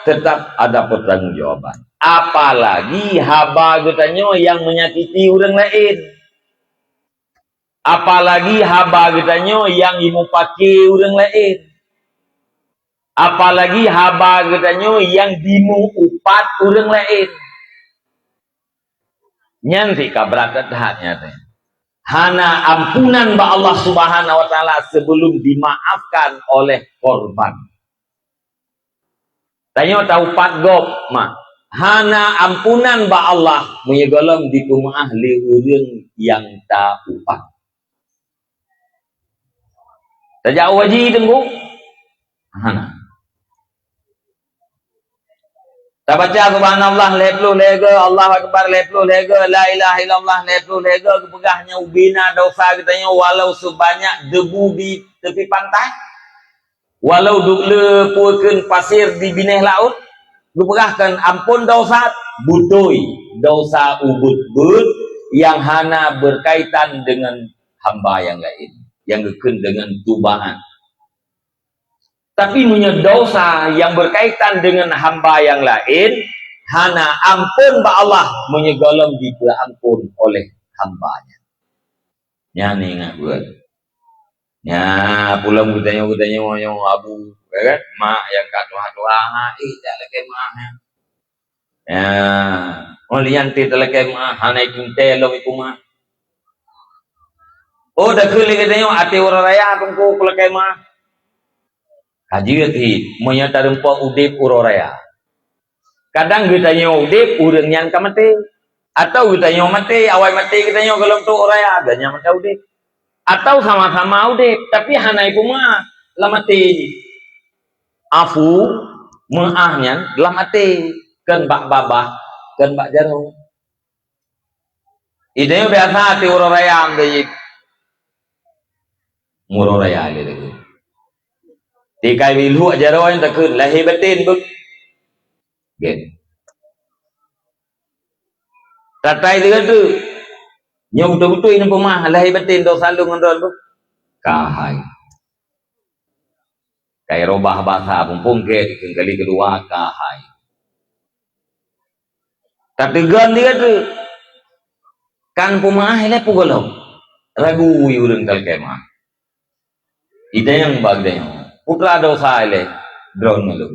tetap ada pertanggungjawaban. Apalagi haba geutanyoe nyang menyakiti ureuëng laén. Apalagi haba geutanyoe nyang jimupake ureuëng laén. Apalagi haba geutanyoe nyang jimeuupat ureuëng laén. Nyan cit ka brat that nyan. Hana ampunan bak Allah Subhanahu wa Taala sebelum dimaafkan oleh korban. Tanyoe taupat gob, ma. Hana ampunan bak Allah meunyoe gohlom dipeumeu'ah lé ureuëng nyang taupat. Tajak u haji teungku? Hana. Tabaca subhanallah lhèe ploh lhèe goe, Allahu akbar lhèe ploh lhèe goe, la ilaha illallah lhèe ploh lhèe goe, geupeugah nyoe ubena desya geutanyoe walau seubanyak debu di tepi pantai. Walau duek le peue kheun pasir di binéh laôt, geupeugah kheun amphon desya beutôi, desya ubeuet-beuet nyang hana beukaitan deungon hamba nyang laén, nyang geukheun deungon tubahan. Tapi meunyoe desya nyang beukaitan deungon hamba nyang laén, hana amphon bak Allah meunyoe gohlom jipeuamphon oleh hamba nyan. Nyan ingat buet. Nya, peulom geutanyoe, geutanyoe nyoe abu, ya kan? Mak nyang ka tuha-tuha, ha, eh, jak lakèe meu'ah nyan. Ya, oh, lian teuh talakèe meu'ah, hana iteuntèe lom ipeumeu'ah. Oh, takheun lé geutanyoe até uroe raya teungku kulakèe meu'ah. Ka jeuet cit, meunyoe tareumpok udép uroe raya. Kadang geutanyoe udép, ureuëng nyan ka maté. Atau geutanyoe maté, awai maté geutanyoe gohlom trok uroe raya, geuhnyan mantong udép. Atau sama-sama udép, tapi hana ipeumeu'ah lam até jih. Afu, meu'ah nyan lam até, kon bak babah, kon bak jaroe. Geutanyoe biasa até uroe raya meuseujid. Uroe raya lé lagu. Tikai biluek jaroe nyan takheun lahé batén beuh. Gen. Tatai lé tu. Nyoe beutôi-beutôi neupeumeu'ah lahé batén desya lôn ngon droe beuh. Ka hai. Kai robah basa, mumpung gét, kali keudua ka hai. Tateugon dia tu. Kan peumeu'ah ilèe peue gohlom. Ragu ureuëng talakèe meu'ah. Itanyong bak geutanyoe, "Peue teuma dosa ilée droeneuh ngon lôn?"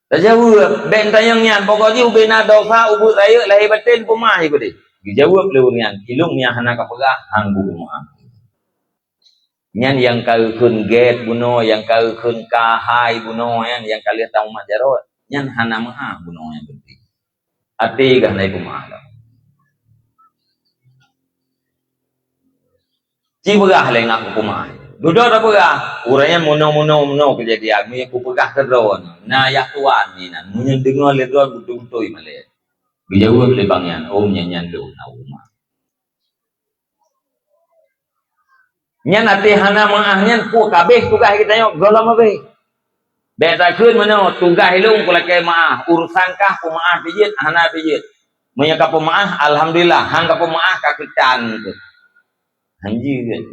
Tajaweueb, bék tanyong nyan, pokok jih ubé na dosa, ubeut rayeuk, lahé batén, peumeu'ah ié keudéh. Geujaweueb lé ureuëng nyan, "Ilôn nyang hana kapeugah, han kupeumeu'ah." Nyan nyang ka geukheun gét bunoe, nyang ka geukheun ka hai bunoe nyan, nyang ka lheueh tamat jaroe, nyan hana meu'ah bunoe nyang peunteng. Até gah na ipeumeu'ah lom. Ci peugah lé ngon peumeu'ah. Dudoe tapeugah, ureuëng nyan meunoe, meunoe, meunoe keujadian, meunyoe kupeugah keudroe, na yah tuan inan, meunyoe deungoe lé droe beutôi-beutôi malée. Geujaweueb lé bang nyan, "Oh, nyan, nyan lôn na umat." Nyan até hana meu'ah nyan peue kabéh tugaih geutanyoe gohlom abéh. Bék takheun meunoe, "Tugaih lôn kulakée meu'ah, urusan kah peumeu'ah pih jeuet, hana pih jeuet." Meunyoe kapeumeu'ah, alhamdulillah, han kapeumeu'ah ka keutan keuh. Hanjeuet.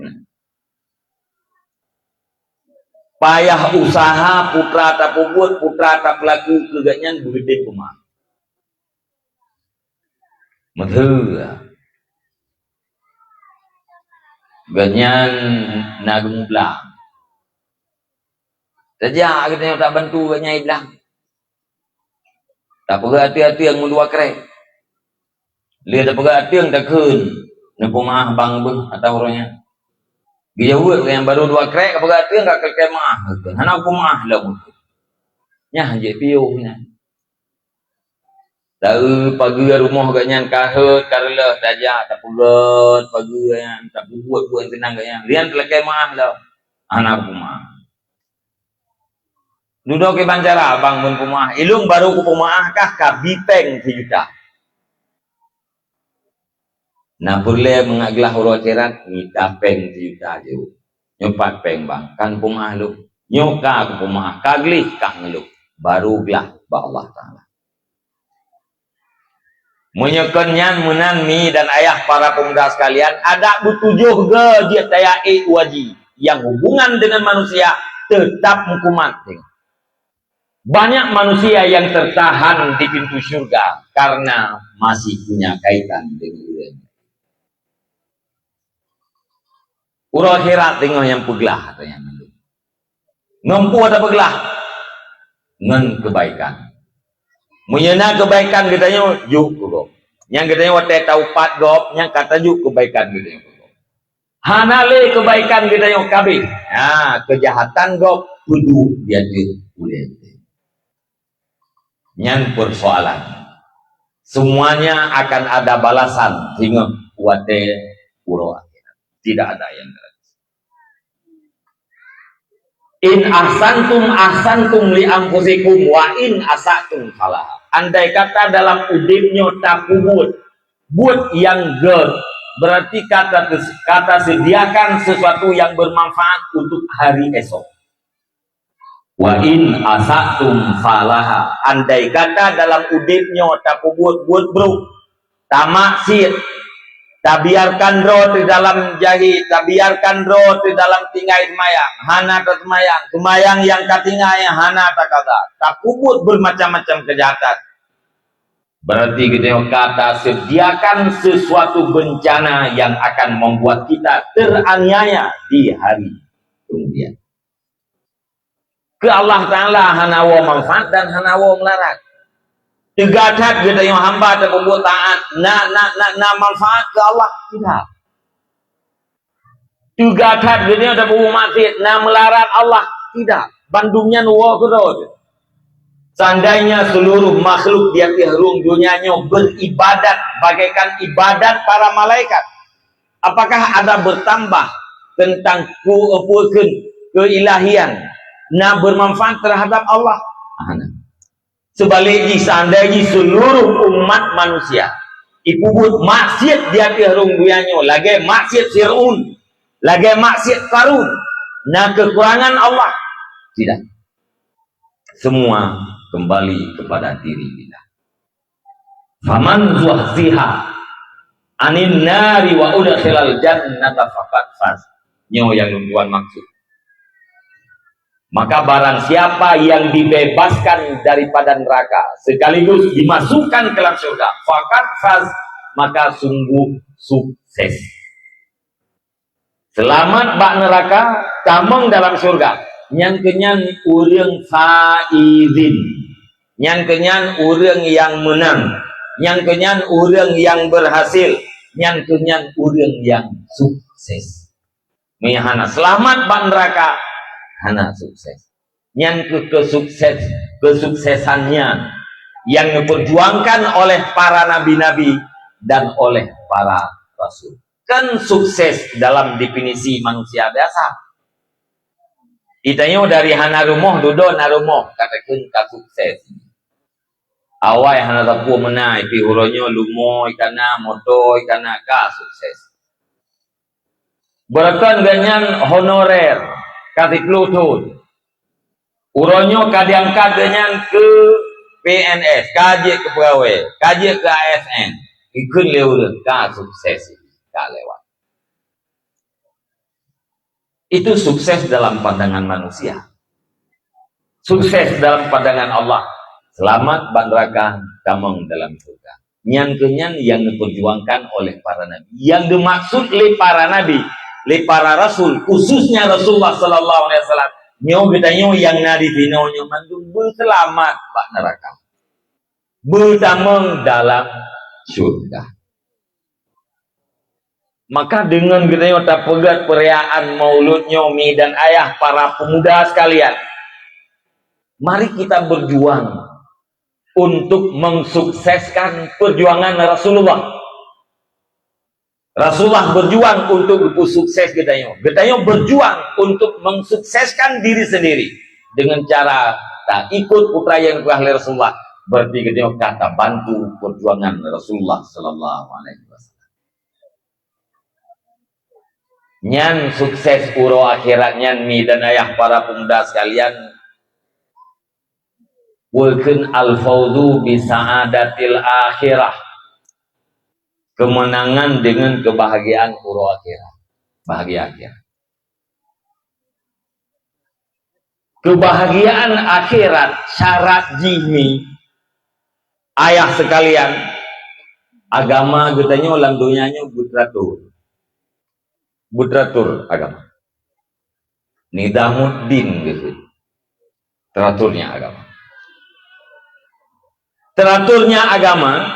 Payah useuha putra tapeubuet, putra tapeulaku keu gobnyan beugeutem peumeu'ah. Meuteue. Gobnyan na geumublang. Tajak geutanyoe tabantu gobnyan iblang. Tapeugah ateueng-ateueng meudua krék. Lé tapeugah ateueng takheun, "Neupeumeu'ah bang beuh atau uroe nyan." Geujaweueb nyang barô dua krék, kapeugah ateueng ka keukai meu'ah. "Hana kupeumeu'ah lom." Nyan jeuet piôh nyan. Taeu pageue rumoh gobnyan ka hot, ka reuloh, tajak tapeugöt pageue nyan, tapeubuet buet nyang keunan gobnyan. Rian teulakée meu'ah lom. Hana kupeumeu'ah. Dudoe kiban cara, "Bang, meunyoe peumeu'ah, ilôn barô kupeumeu'ah kah, kabi péng sijuta." Na peureulée mangat glah uroe akhirat mita péng sijuta jeuet. "Nyoe pat péng, Bang, kan peumeu'ah lôn." "Nyoe ka kupeumeu'ah, ka gleh kah ngon lôn." Barô glah bak Allah Taala. Meunyoe kon nyan meunan, mi dan ayah para pemuda sekalian, adak beutujoh goe jeuet tajak ék u haji, nyang hubungan deungon manusia teutab meukumat. Banyak manusia yang tertahan di pintu syurga karena masih punya kaitan dengan ureuëng. Uroe akhirat teungoh nyang peuglah, katanya. Ngon peue tapeuglah? Ngon keubaikan. Meunyoe na keubaikan geutanyoe, jok keu gob. Nyang geutanyoe watée taupat gob, nyang ka tajok keubaikan geutanyoe keu gob. Hana lé keubaikan geutanyoe kabéh. Ha, keujahatan gob peuduek di ateueh ulée. Nyan persoalan. Semuanya akan ada balasan singoh watée uroe akhirat. Tidak ada yang gratis. "In ahsantum, ahsantum li anfusikum, wa in asatum, falaha." Andai kata dalam udeb nyoe tapeubuet buet nyang gét, berarti kata, kata sediakan sesuatu yang bermanfaat untuk hari esok. "Wa in asatum, falaha." Andai kata dalam udeb nyoe tapeubuet buet brok, tamaksiet, tabiarkan droe teuh dalam jahé, tabiarkan droe teuh dalam tinggai seumayang, hana taseumayang, seumayang nyang ka tinggai hana takaza, tapeubuet bermacam-macam keujahatan, berarti geutanyoe ka tasediakan sesuatu bencana yang akan membuat kita teraniaya di hari kemudian. Keu Allah Taala hana woe manfaat dan hana woe meularat. Teuga that geutanyoe hamba tapeubuet taát, na, na, na, na manfaat keu Allah? Tidak. Teuga that geutanyoe tapeubuet maksiet, na meularat Allah? Tidak. Bandum nyan woe keudroe. Seandainya seluruh makhluk di ateueh rhueng donya nyoe beribadat bagaikan ibadat para malaikat, apakah ada bertambah tentang ku-, peue kheun keilahian na bermanfaat terhadap Allah? Hana. Seubalik jih, seandai jih seluruh umat manusia ipeubuet maksiet di ateueh rhueng donya nyoe, lagée maksiet Fir'aun, lagée maksiet Qarun, na keukurangan Allah? Tidak. Semua kembali kepada diri kita. "Faman zuhziha 'anin nari wa udkhilal jannata faqad faz." Nyoe nyang lôn tuan maksud. Maka barang siapa yang dibebaskan daripada neraka sekaligus dimasukkan ke dalam syurga, faqad faz, maka sungguh sukses. Seulamat bak neuraka, tamong dalam syurga. Nyang keunyan ureuëng faizin. Nyang keunyan ureuëng nyang meunang. Nyang keunyan ureuëng nyang berhasil. Nyang keunyan ureuëng nyang sukses. Meunyoe hana seulamat bak neuraka, hana sukses. Nyan keuh kesukses, kesuksesan nyan yang diperjuangkan oleh para nabi-nabi dan oleh para rasul. Kan sukses dalam definisi manusia biasa. Itanyoe dari hana rumoh, dudoe na rumoh, katakan ka sukses. Awai hana sapeue meunan, pi uroe nyoe lumoe ka na, moto ka na, ka sukses. Beureukan geuhnyan honorer ka siploh thon. Uroe nyoe ka diangkat geuhnyan keu P N S, ka jeuet keu peugawée, ka jeuet keu A S N. Ikheun lé ureuëng ka sukses, ka lewat. Itu sukses dalam pandangan manusia. Sukses dalam pandangan Allah, seulamat bak neuraka, tamong dalam syurga. Nyan keuh nyan nyang diperjuangkan oleh para nabi. Nyang dimaksud lé para nabi, lé para rasul, khususnya Rasulullah sallallahu alaihi wasallam, nyoe geutanyoe nyang na di sinoe nyoe mandum beuseulamat bak neuraka, beutamong dalam syurga. Maka deungon geutanyoe tapeugét peurayaan Maulud nyoe, mi dan ayah, para pemuda sekalian, mari kita berjuang untuk mensukseskan perjuangan Rasulullah. Rasulullah berjuang untuk geupeu sukses geutanyoe. Geutanyoe berjuang untuk mensukseskan diri sendiri dengan cara ta ikut peue nyang geupeugah lé Rasulullah. Berarti geutanyoe ka tabantu perjuangan Rasulullah sallallahu alaihi wasallam. Nyan sukses uroe akhirat nyan, mi dan ayah, para pemuda sekalian, weukeun al-fauzu bi sa'adatil akhirah, kemenangan dengan kebahagiaan uroe akhirat, bahagia akhirat. Kebahagiaan akhirat syarat jih mi, ayah sekalian, agama geutanyoe lam donya nyoe beuteratur. Beuteratur agama. Nizamuddin gitu. Teraturnya agama. Teraturnya agama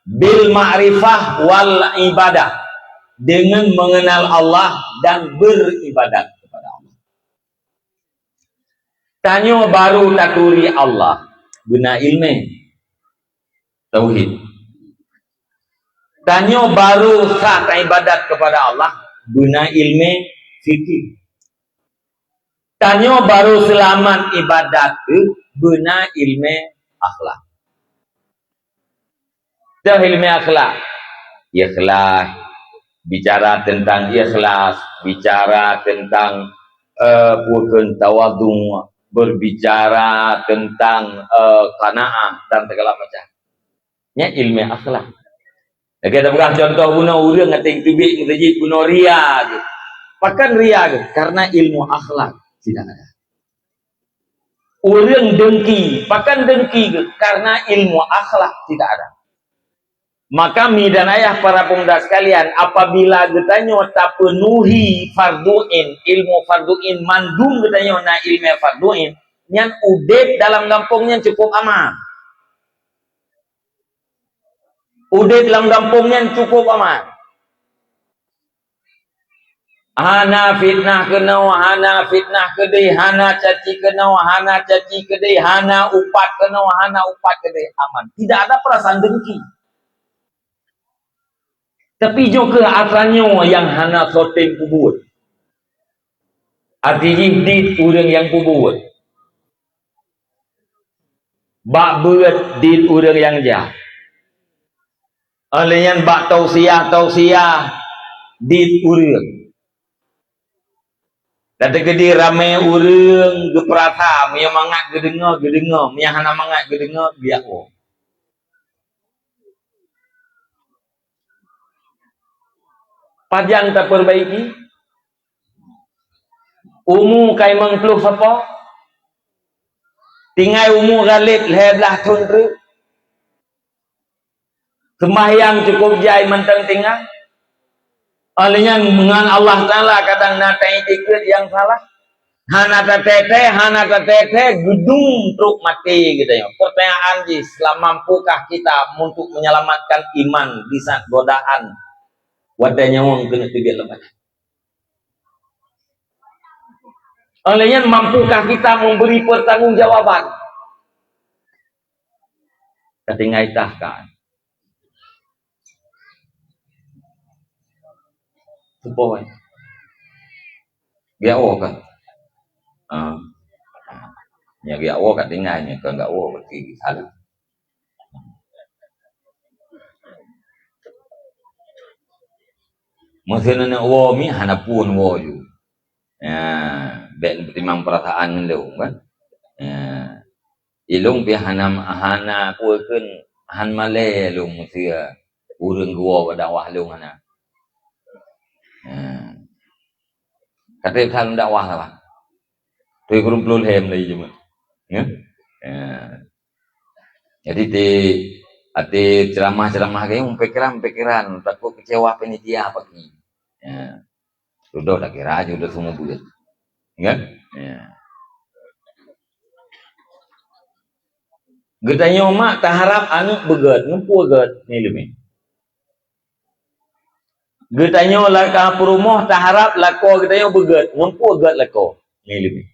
bil ma'rifah wal ibadah, dengan mengenal Allah dan beribadat kepada Allah. Tanyoe baru taturi Allah, beuna ilmu tauhid. Tanyoe baru sah taibadat kepada Allah, beuna ilmu fikih. Tanyoe baru seulamat ibadat teuh, beuna ilmu akhlak. Teuh ilmu akhlak, ikhlas, bicara tentang ikhlas, bicara tentang, eh, peue kheun, tawadhu, berbicara tentang, eh, qanaah dan segala macam. Nyan ilmu akhlak. Lagée tapeugah contoh bunoe, ureuëng até teubiet meuseujid bunoe ria geuh. Pakon ria geuh? Karena ilmu akhlak tidak ada. Ureuëng dengki, pakon dengki geuh? Karena ilmu akhlak tidak ada. Maka mi dan ayah, para pemuda sekalian, apabila geutanyoe tapenuhi fardu ain, ilmu fardu ain, mandum geutanyoe na ilmu fardu ain, nyan udeb dalam gampông nyan cukup aman. Udeb lam gampông nyan cukup aman. Hana fitnah keunoe, hana fitnah keudeh, hana caci keunoe, hana caci keudeh, hana upat keunoe, hana upat keudeh, aman. Tidak ada perasaan dengki. Tapi jokeuh atra nyoe nyang hana soe tem peubuet. Arti jih dit ureuëng nyang peubuet. Bak beuet dit ureuëng nyang jak. Óh lheueh nyan bak tausiah-tausiah dit ureuëng. Dan teukeudi ramé ureuëng geupeurasa, meunyoe mangat geudeungoe, geudeungoe, meunyoe hana mangat geudeungoe, biak woe. Pajan tapeurbaiki? Umu ka limong ploh sapo? Tinggai umu galeb lhée blaih thon treuk? Seumahyang cukup jai mantong tinggai? Oleh nyan, ngon Allah Taala kadang na taiktikeuet nyang salah. Hana tateupeue, hana tateupeue, geudong trok maté geutanyoe. Pertanyaan jih, selama mampukah kita untuk menyelamatkan iman di saat godaan watée nyawöng keuneuk teubiet lom badan? Oleh nyan, mampukah kita memberi pertanggungjawaban? Ka tinggai tah kan. Tupo kan. Geujak woe kan. Ah. Nyang geujak woe ka tinggai, nyang kon geujak woe berarti salah. Meuseu neuneuk woe mi hana phon woe ju. Ya, bék neupeutimang peurasaan ngon lôn kan. Ya. Ilôn pih hana, hana peue kheun, han malée lôn meuseu ureuëng geuwoe bak dakwah lôn hana. Ya. Ka trép that lôn dakwah lah. Tuih kureueng ploh lhée mulai jeuet. Ya. Ya. Jadi ti até ceramah-ceramah kayong pikiran-pikiran takut kecewa panitia apa ki. Ya. Sudah tak kira aja udah semua bulat. Kan? Ya. Geutanyoe mak taharap aneuk beugét, ngeumpu gét ni leumeh. Geutanyoe laka peurumoh taharap lakoe geutanyoe beugét, ngeumpu gét lakoe ni leumeh.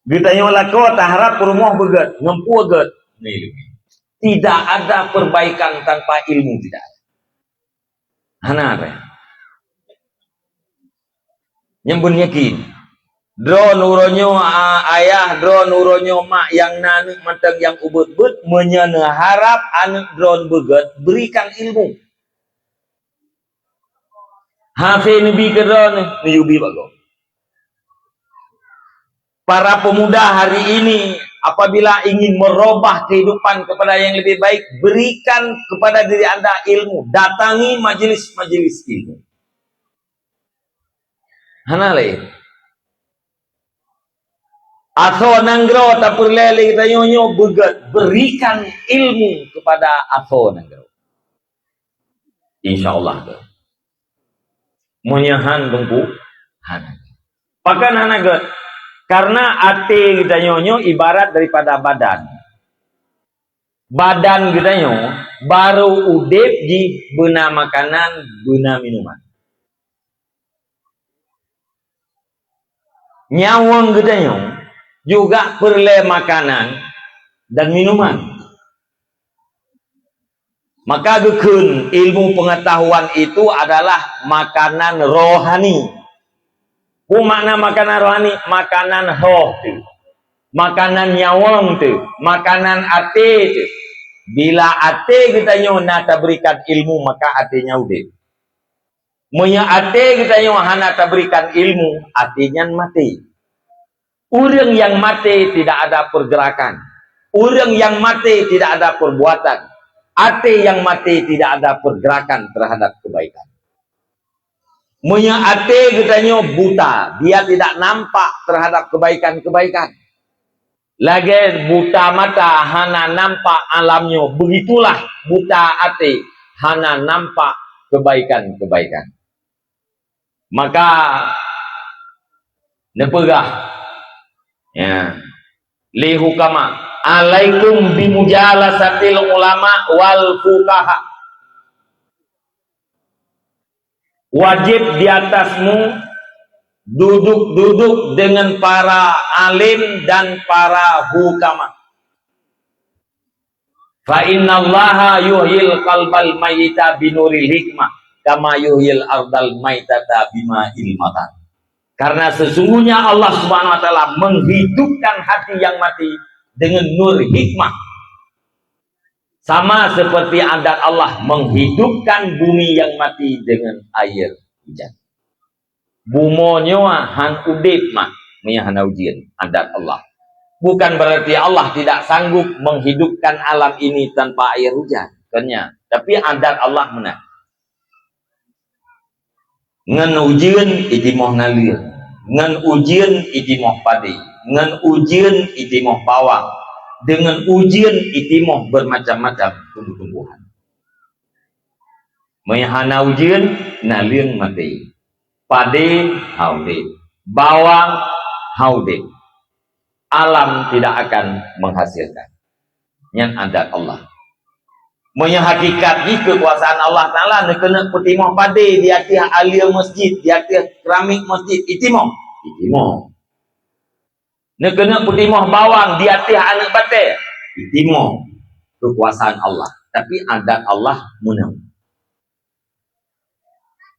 Geutanyoe lakoe taharap peurumoh beugét, ngeumpu gét ni leumeh. Tidak ada perbaikan tanpa ilmu, tidak ada. Hana ada. Nyang beunyakin. Droe uroe nyoe, a, ayah, droe uroe nyoe mak nyang na aneuk mantong nyang ubit-ubit, meunyoe neuharab aneuk droe beugét, berikan ilmu. Hase neubi keu droe, neuyue bi bak gob. Para pemuda hari ini, apabila ingin merubah kehidupan kepada yang lebih baik, berikan kepada diri anda ilmu, datangi majelis-majelis ilmu. Hana laén. Asoe nanggroe tapeureulée lé geutanyoe nyoe beugét, berikan ilmu kepada asoe nanggroe. Insya Allah. Meunyoe han teungku, hana. Pakon hana gét? Karena até geutanyoe nyoe ibarat daripada badan. Badan geutanyoe barô udeb jih beuna makanan, beuna minuman. Nyawöng geutanyoe juga peureulée makanan dan minuman. Maka geukheun ilmu pengetahuan itu adalah makanan rohani. Peue makna makanan rohani? Makanan roh teuh. Makanan nyawöng teuh. Makanan até teuh. Bila até geutanyoe na taberikan ilmu, maka até nyan udeb. Meunyoe até geutanyoe hana taberikan ilmu, até nyan maté. Ureuëng nyang maté tidak ada pergerakan. Ureuëng nyang maté tidak ada perbuatan. Até nyang maté tidak ada pergerakan terhadap kebaikan. Meunyoe até geutanyoe buta, dia tidak nampak terhadap kebaikan-kebaikan. Lagée buta mata hana nampak alam nyoe, begitulah buta até hana nampak kebaikan-kebaikan. Maka neupeugah, ya, li hukama, "Alaikum bimujalasatil ulama wal fuqaha." Wajib di atasmu duduk-duduk dengan para alim dan para hukama. "Fa innallaha yuhyil qalbal mayyita binuril hikmah, kama yuhyil ardal maitata bima'il matar." Karena sesungguhnya Allah Subhanahu wa Taala menghidupkan hati yang mati dengan nur hikmah. Sama seperti adat Allah menghidupkan bumi yang mati dengan air hujan. Bumoe nyoe han udeb mah meunyoe hana ujeuen, adat Allah. Bukan berarti Allah tidak sanggup menghidupkan alam ini tanpa air hujan, kon nyan. Tapi adat Allah meunan. Ngon ujeuen itimoh naleueng, ngon ujeuen itimoh padé, ngon ujeuen itimoh bawang, deungon ujeuen itimoh bermacam-macam tumbuh-tumbuhan. Meunyoe hana ujeuen, naleueng maté. Padé hana udeb. Bawang hana udeb. Alam tidak akan menghasilkan. Nyan adat Allah. Meunyoe hakikat jih keukuasaan Allah Taala, neukeuneuk peutimoh padé di ateueh alue masjid, di ateueh keramik masjid, itimoh. Itimoh. Neukeuneuk peutimoh bawang di ateueh aneuk batée, itimoh. Keukuasaan Allah. Tapi adat Allah meunan.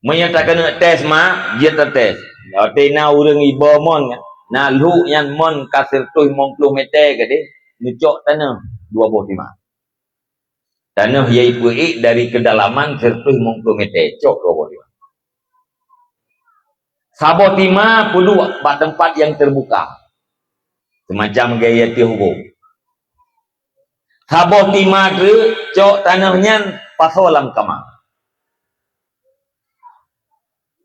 Meunyoe takeuneuk tes ma, jeuet tates. Watée na ureuëng iba mon, na lhok nyan mon ka sireutoh limong ploh meter keudeh, neucok tanoh dua boh tima. Tanoh nyang ipeuék dari keudalaman sireutoh limong ploh meter, cok dua boh tima. Saboh tima peuduek bak teumpat nyang teubuka, seumacam gaya tieh ubong. Saboh tima treuk, cok tanoh nyan pasoe lam kama.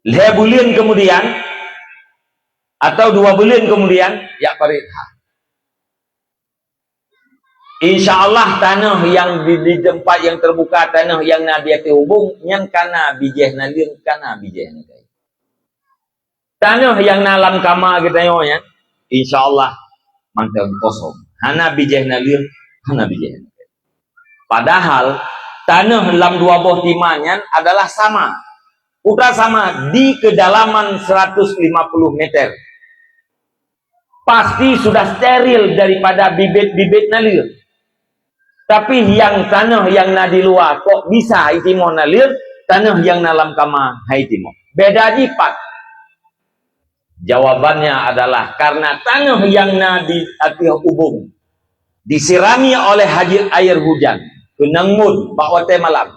Lhée buleuen keumudian, atau dua buleuen keumudian, jak parét ha. Insya Allah, tanoh nyang di, di teumpat nyang teubuka, tanoh nyang na di ateueh ubong, nyan ka na bijéh naleueng, ka na bijéh naleueng. Tanoh nyang na lam kama geutanyoe nyan, insya Allah, mantong kosong. Hana bijéh naleueng, hana bijéh naleueng. Padahal, tanoh lam dua boh tima nyan adalah sama. Udah sama di kedalaman seratus lima puluh meter. Pasti sudah steril daripada bibit-bibit naleueng. Tapi nyang tanoh nyang na di luwa kok bisa itimoh naleueng, tanoh nyang na lam kama hai timoh. Beda jih pat. Jawabannya adalah karena tanoh nyang na di ateueh ubong disirami oleh haji-, air hujan, keunong mot bak watée malam.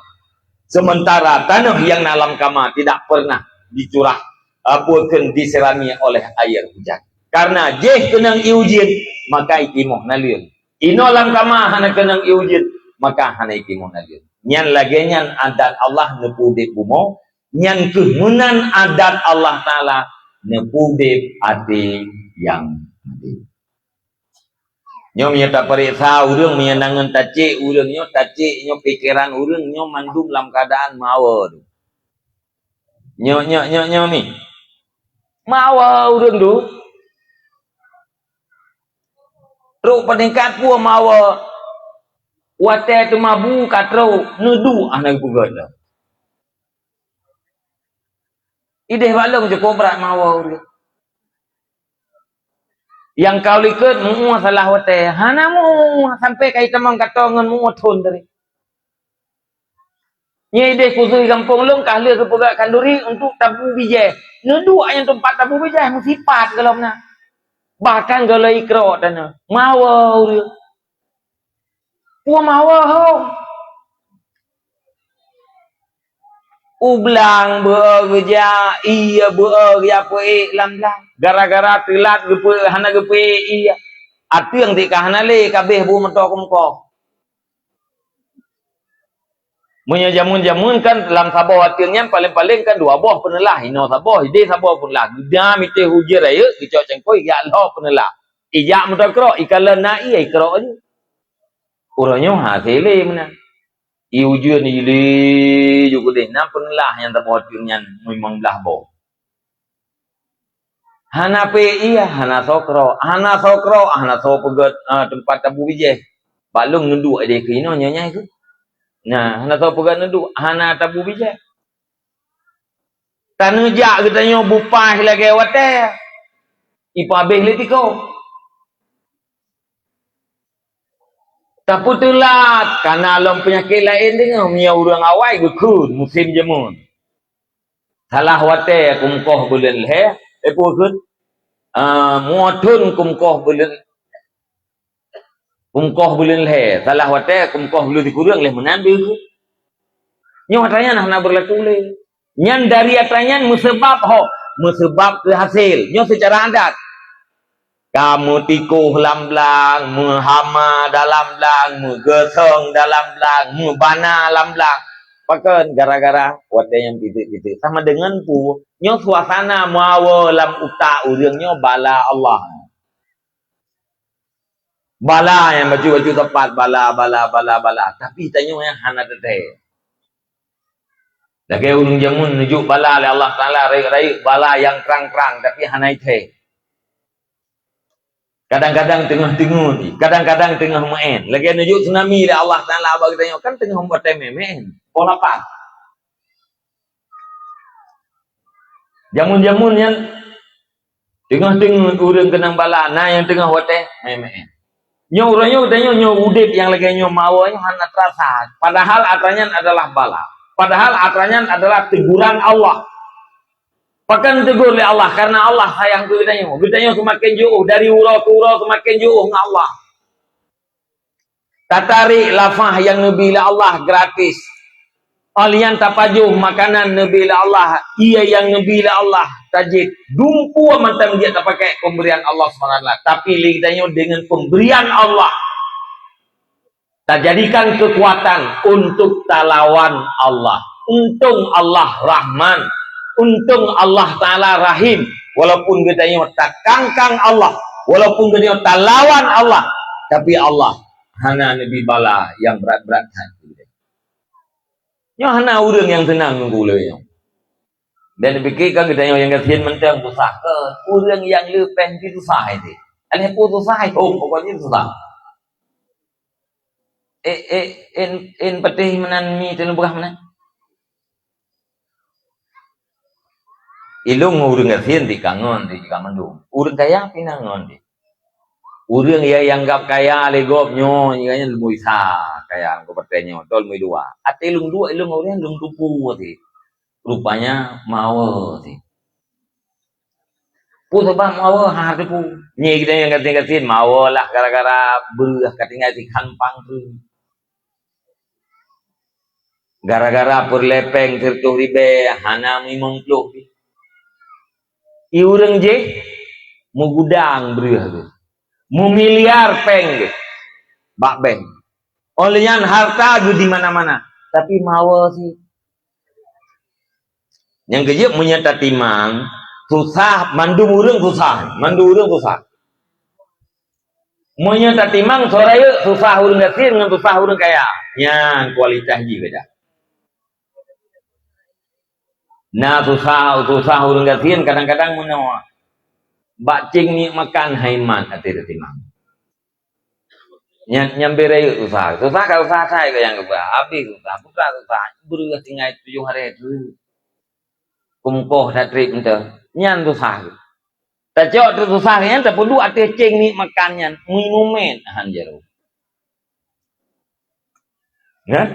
Sementara tanoh nyang na lam kama tidak pernah dicurah, apa kheun disirami oleh air hujan. Karena jih keunong ié ujeuen, maka itimoh naleueng. Inoe lam kama hana keunong ié ujeuen, maka hana itimoh naleueng. Nyan lagée nyan adat Allah neupeuudeb bumoe, nyan kheueh meunan adat Allah Taala neupeuudeb até nyang maté. Nyoe meunyoe tapareksa ureuëng, meunyoe na ngon tacek ureuëng nyoe, tacek nyoe, pikeran ureuëng nyoe mandum lam keuadaan meuawa tu. Nyoe, nyoe, nyoe, nyoe mi. Meuawa ureuëng tu. Trok peuningkat peue meuawa. Watée teuma bu ka trok, neuduek hana geupeugét lom. Ideh bak lôn cukôp brat meuawa ureuëng. Nyang ka u likot meu'ue salah watée, hana meu'ue sampoe ka itamong kato ngon meu'ue thon tadi. Nyan ideh khusus gampông lôn ka lheueh geupeugah khanduri untuk tabu bijéh. Neuduek nyang teumpat tabu bijéh meusipat gohlom na. Bahkan gohlom ikrok tanoh. Meuawa ureuëng. Peue meuawa ho? U blang beu geujak, ié beu geujak peuék lam blang. Gara-gara teulat geupeu-, hana geupeuék ié. Ateueng tika hana lé, kabeh bu meutoh keumeukoh. Meunyoe jameun-jameun kan lam saboh ateueng nyan paleng-paleng kan dua boh peuneulaih, inoe saboh, ideh saboh peuneulaih. Geuda mitéh ujeuen rayeuk, geucok cangkôi, jak lhok peuneulaih. Ijak meutoh krok, ikalon na ié, ikrok aju. Uroe nyoe hase lé meunan. Ié ujeuen ilé ju keudeh, na peuneulaih nyang saboh ateueng nyan limong blaih boh. Hana peuék ié, hana soe krok, hana soe krok, hana soe peugét, ah, teumpat tabu bijéh. Bak lôn neuduek ideh keu inoe nyoe nyang ikheun. Nah, hana soe peugét neuduek, hana tabu bijéh. Taneujak geutanyoe bupaih lagée watée ipabeh lé tiko. Tapeuteulat, kana lom peunyakét laén deungoe, meunyoe ureuëng awai geukheun musém jameun. Salah watée kumeukoh buleuen lhée, eh, peue kheun? Ah, muothon kumeukoh buleuen, kumeukoh buleuen lhée, salah watée kumeukoh buleuen sikureueng lé meunan deuh. Nyoe atra nyan hana beurlaku lé. Nyan dari atra nyan meuseubab ho, meuseubab keu hasé. Nyoe seucara adat. Ka meutikoh lam blang, meuhama dalam blang, meugeusong dalam blang, meubana lam blang. Pakon gara-gara watée nyang pitek-pitek. Sama deungon peue? Nyoe suasana meuawa lam utak ureuëng nyoe bala Allah. Bala nyang bacut-bacut teumpat, bala, bala, bala, bala. Tapi tanyoe nyang hana teuntée. Lagèe ureueng jameun neujok bala lé Allah Taala, rayeuk-rayeuk bala nyang trang-trang, tapi hana jithèe. Kadang-kadang teungoh teungeut, kadang-kadang teungoh meu'en. Lagèe neujok tsunami lé Allah Taala bak geutanyoe, kan teungoh watèe meu'en, poh lapan. Jameun-jameun nyan teungoh teungeut ureueng keunong bala, na nyang teungoh watèe meu'en. Nyoe uroe nyoe geutanyoe nyoe udép nyang lagèe nyoe meu'en nyoe hana teurasa. Padahal atra nyan adalah bala. Padahal atra nyan adalah teguran Allah. Pakon tegur lé Allah? Karena Allah sayang keu geutanyoe. Geutanyoe seumaken jiôh, dari uroe keu uroe seumaken jiôh ngon Allah. Tatarek lafah nyang neubi lé Allah gratis. Óh lheueh nyan tapajoh makanan neubi lé Allah, ié nyang neubi lé Allah, tajieb. Dumpeue mantong jeuet tapakèk pemberian Allah Subhanahu wa Taala. Tapi lé geutanyoe deungon pemberian Allah, tajadikan keukuatan untuk talawan Allah. Untông Allah Rahman, untông Allah Taala Rahim. Walaupun geutanyoe takangkang Allah, walaupun geutanyoe talawan Allah, tapi Allah hana neubi bala nyang brat-brat that. Nyoe hana ureueng nyang seunang nunggu lé nyoe. Dan pike kan geutanyoe nyang gasien mantong susah. Keu ureueng nyang le péng pih susah itu. Alah peue susah itu, pokoknya susah. Eh, eh, en, en patéh meunan mi teuneubeurah meunan. Ilôn ngon ureueng gasien tikangon, tikangon mandum. Ureueng kaya pih na ngon di. Ureueng nyang ianggap kaya lé gob nyoe, nyan leumui sa kaya, gob patéh nyoe, tol leumui dua. Até lôn duek, ilôn ngon ureueng lôn tupu até. Rupanya mawe até. Peue sabab mawe? Hana teupeu. Nyoe geutanyoe nyang gasien-gasien mawe lah gara-gara breueh ka tinggai sikhan pang treuk. Gara-gara peureulèe péng sireutôh ribèe hana limong ploh pih. Ié ureueng jih meugudang breueh geuh, meumiliar péng geuh bak bank. Óh lheueh nyan hareuta geuh di mana-mana, tapi mawe sit. Nyang keujeuet meunyoe tatimang, susah, mandum ureueng susah, mandum ureueng susah. Meunyoe tatimang, soe rayeuk susah ureueng gasien ngon susah ureueng kaya, nyan kualitas jih beda. Na susah, susah ureueng gasien kadang-kadang meunoe. Bak céng miet makan hai mat até tatimang. Nyan, nyan beu rayeuk susah. Susah ka susah asai ka nyang geuba. Abéh susah, buka susah. Breueh tinggai tujoh haré treuk. Kumkoh that trép eunteuk. Nyan susah. Tacok treuk susah nyan tapeuduek ateueh céng miet makan nyan. Meuimeum mét han jaroe. Nah.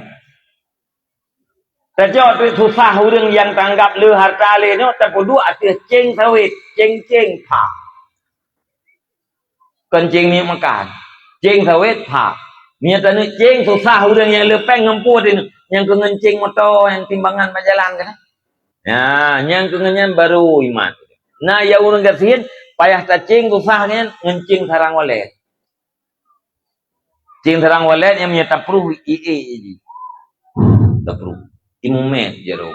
Tacok treuk susah ureueng nyang tanggap le hareuta lé nyoe tapeuduek ateueh céng sawét, céng-céng pha. Kon céng miet makan. Céng sawét pha. Nyan taneuk céng susah ureueng nyang le péng ngon peue teuh nyang keu ngon céng moto nyang timbangan bak jalan kan. Nah, nyang keu ngon nyan baru iman. Na nyang ureueng gasien payah tacéng susah nyan ngon céng sarang walet. Céng sarang walet nyang meunyoe tapruh ié jih. Tapruh. Imeum mét jaroe.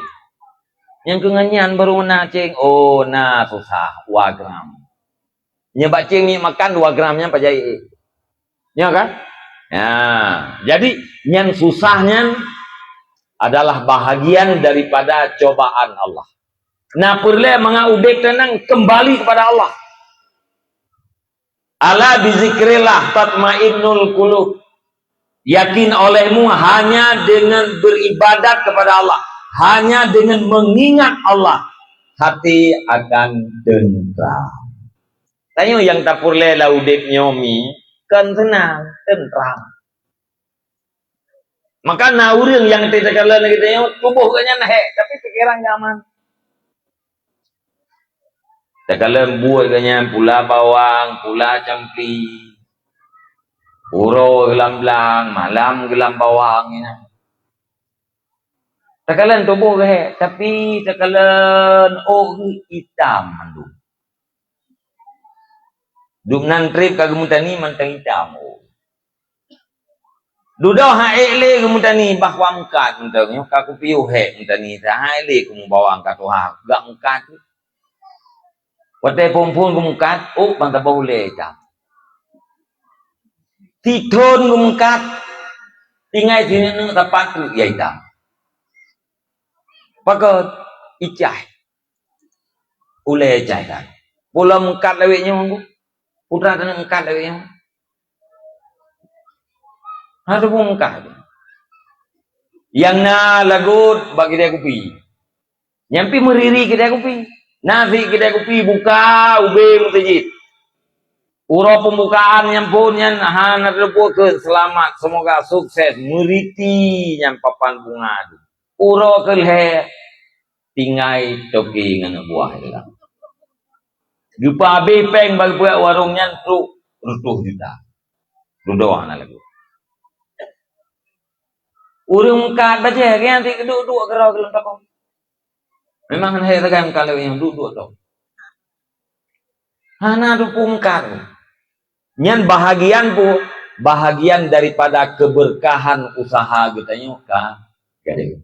Nyang keu ngon nyan baru na céng, oh na susah, dua gram. Nyoe bak céng miet makan dua gram nyan pajan ié. Nyoe kan? Nah, jadi nyang susah nyan adalah bahagian daripada cobaan Allah. Na peureulèe mangat udép tanang keumbali kepada Allah. Ala bizikrillah tatmainnul qulub. Yakin olehmu hanya dengan beribadat kepada Allah, hanya dengan mengingat Allah, hati akan tentram. Tanyoe nyang tapeureulèe lam udép nyoe mi, kon seunang, tentram. Maka na ureueng nyang teukalon lagèe nyoe, tuboh geuh nyan hék, tapi pikeran nyaman. Takalon buet geuh nyan pula bawang, pula campli. Uroe geuh lam blang, malam geuh lam bawang nyan. Takalon tuboh geuh hék, tapi takalon ôk geuh itam mandum. Dum nan trép ka geumutani mantong itam ôk. Dudoe han ék lé geumutani bah wak meukat mantong nyoe ka kupiôh hék mutani sa han ék lé kumu bawang ka tuha gak meukat. Watèe phôn-phôn geumeukat ôk ban saboh ulèe itam. Sithôn geumeukat tinggai sineuk-neuk sapat treuk ya itam. Pakon? Icai. Ulée icai kan. Pulo meukat lawét nyoe, putra teuneuk meukat lawét nyoe. Harus meukat. Nyang na lagot bak keude kupi. Nyang pi meuriri keude kupi. Nasi keude kupi buka, ubé meuseujid. Uroe pembukaan nyang phon nyan hana teupeu keu selamat, semoga sukses, meuriti nyang papan bunga tu. Uroe keu lhée tinggai toke ngon aneuk buah lom. Geupeuabéh péng bak peuet warong nyan trok reutôh juta. Dudoe hana lagot. Ureuëng meukat bajée, geuh nyan sit duek-duek keudroe keu lôn toko. Memang hana sagai meukat lawét nyoe, duek-duek tho. Hana teupeu meukat. Nyan bahagian pu-, bahagian daripada keberkahan usaha geutanyoe ka gadôh.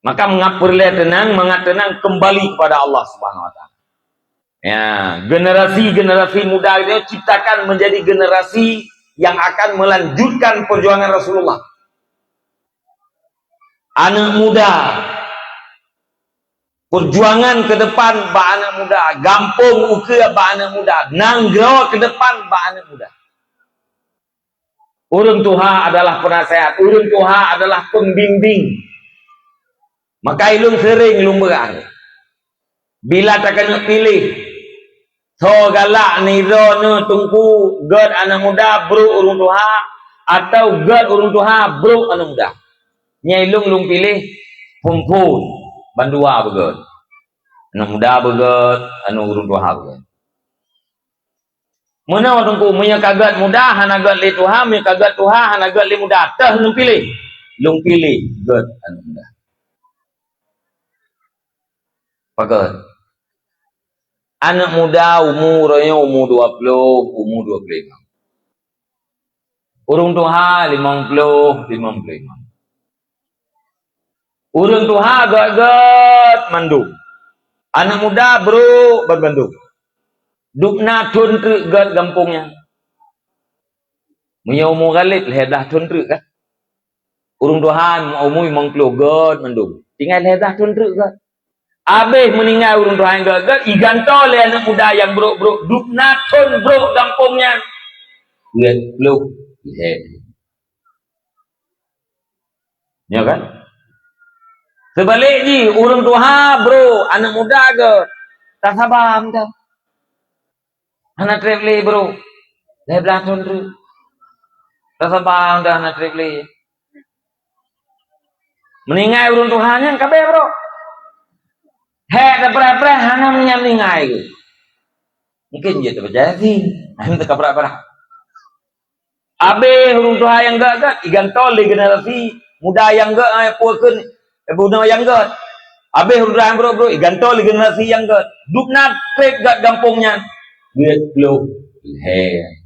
Maka mangat peureulée teunang, mangat teunang kembali kepada Allah Subhanahu Wa Taala. Ya, generasi-generasi muda itu ciptakan menjadi generasi yang akan melanjutkan perjuangan Rasulullah. Aneuk muda, perjuangan ke depan bak aneuk muda, gampông ukeue bak aneuk muda, nanggroe ke depan bak aneuk muda. Ureuëng tuha adalah penasehat, ureuëng tuha adalah pembimbing. Maka ilôn sering lôn beuet. Bila takeuneuk piléh, soe galak nidroe neu teungku, gét aneuk muda, brok ureuëng tuha, atau gét ureuëng tuha, brok aneuk muda. Nyai lôn lôn piléh phon-phon bandua beugét. Aneuk muda beugét, aneuk ureuëng tuha beugét. Meunoe teungku, meunyoe ka gét muda hana gét lé tuha, meunyoe ka gét tuha hana gét lé muda, teuh lôn piléh. Lôn piléh gét aneuk muda. Pakon? Aneuk muda umu roh nyoe umu dua ploh, umu dua ploh limong. Ureuëng tuha limong ploh, limong ploh limong. Ureuëng tuha gét-gét mandum. Aneuk muda brok ban bandum. Dubna thon treuk gét gampông nyan. Meunyoe umu Ghalib lhée blaih thon treuk kan. Ureuëng tuha umu limong ploh gét mandum. Tinggai lhée blaih thon treuk gét. Abéh meuninggai ureuëng tuha nyang gét-gét, igantoe lé aneuk muda nyang brok-brok, dubna thon brok gampông nyan. Peuet ploh lhée. Ya kan? Seubalek jih, ureuëng tuha brok, aneuk muda gét. Tasaba meudah. Hana treb lé brok. Lhée blaih thon treuk. Tasaba meudah hana treb lé. Meuninggai ureuëng tuha nyan ka abéh brok. Hék tapreh-preh hana meunyan meuninggai geuh. Mungkin jeuet tabaca Yasin. Hana teuka preh-preh. Abéh ureuëng tuha nyang gét-gét, igantoe lé generasi muda nyang gét, eh, peue kheun, eh, bunoe nyang gét. Abéh ureuëng tuha nyang brok-brok, igantoe lé generasi nyang gét. Dubna treb gét gampông nyan. Peuet ploh lhée.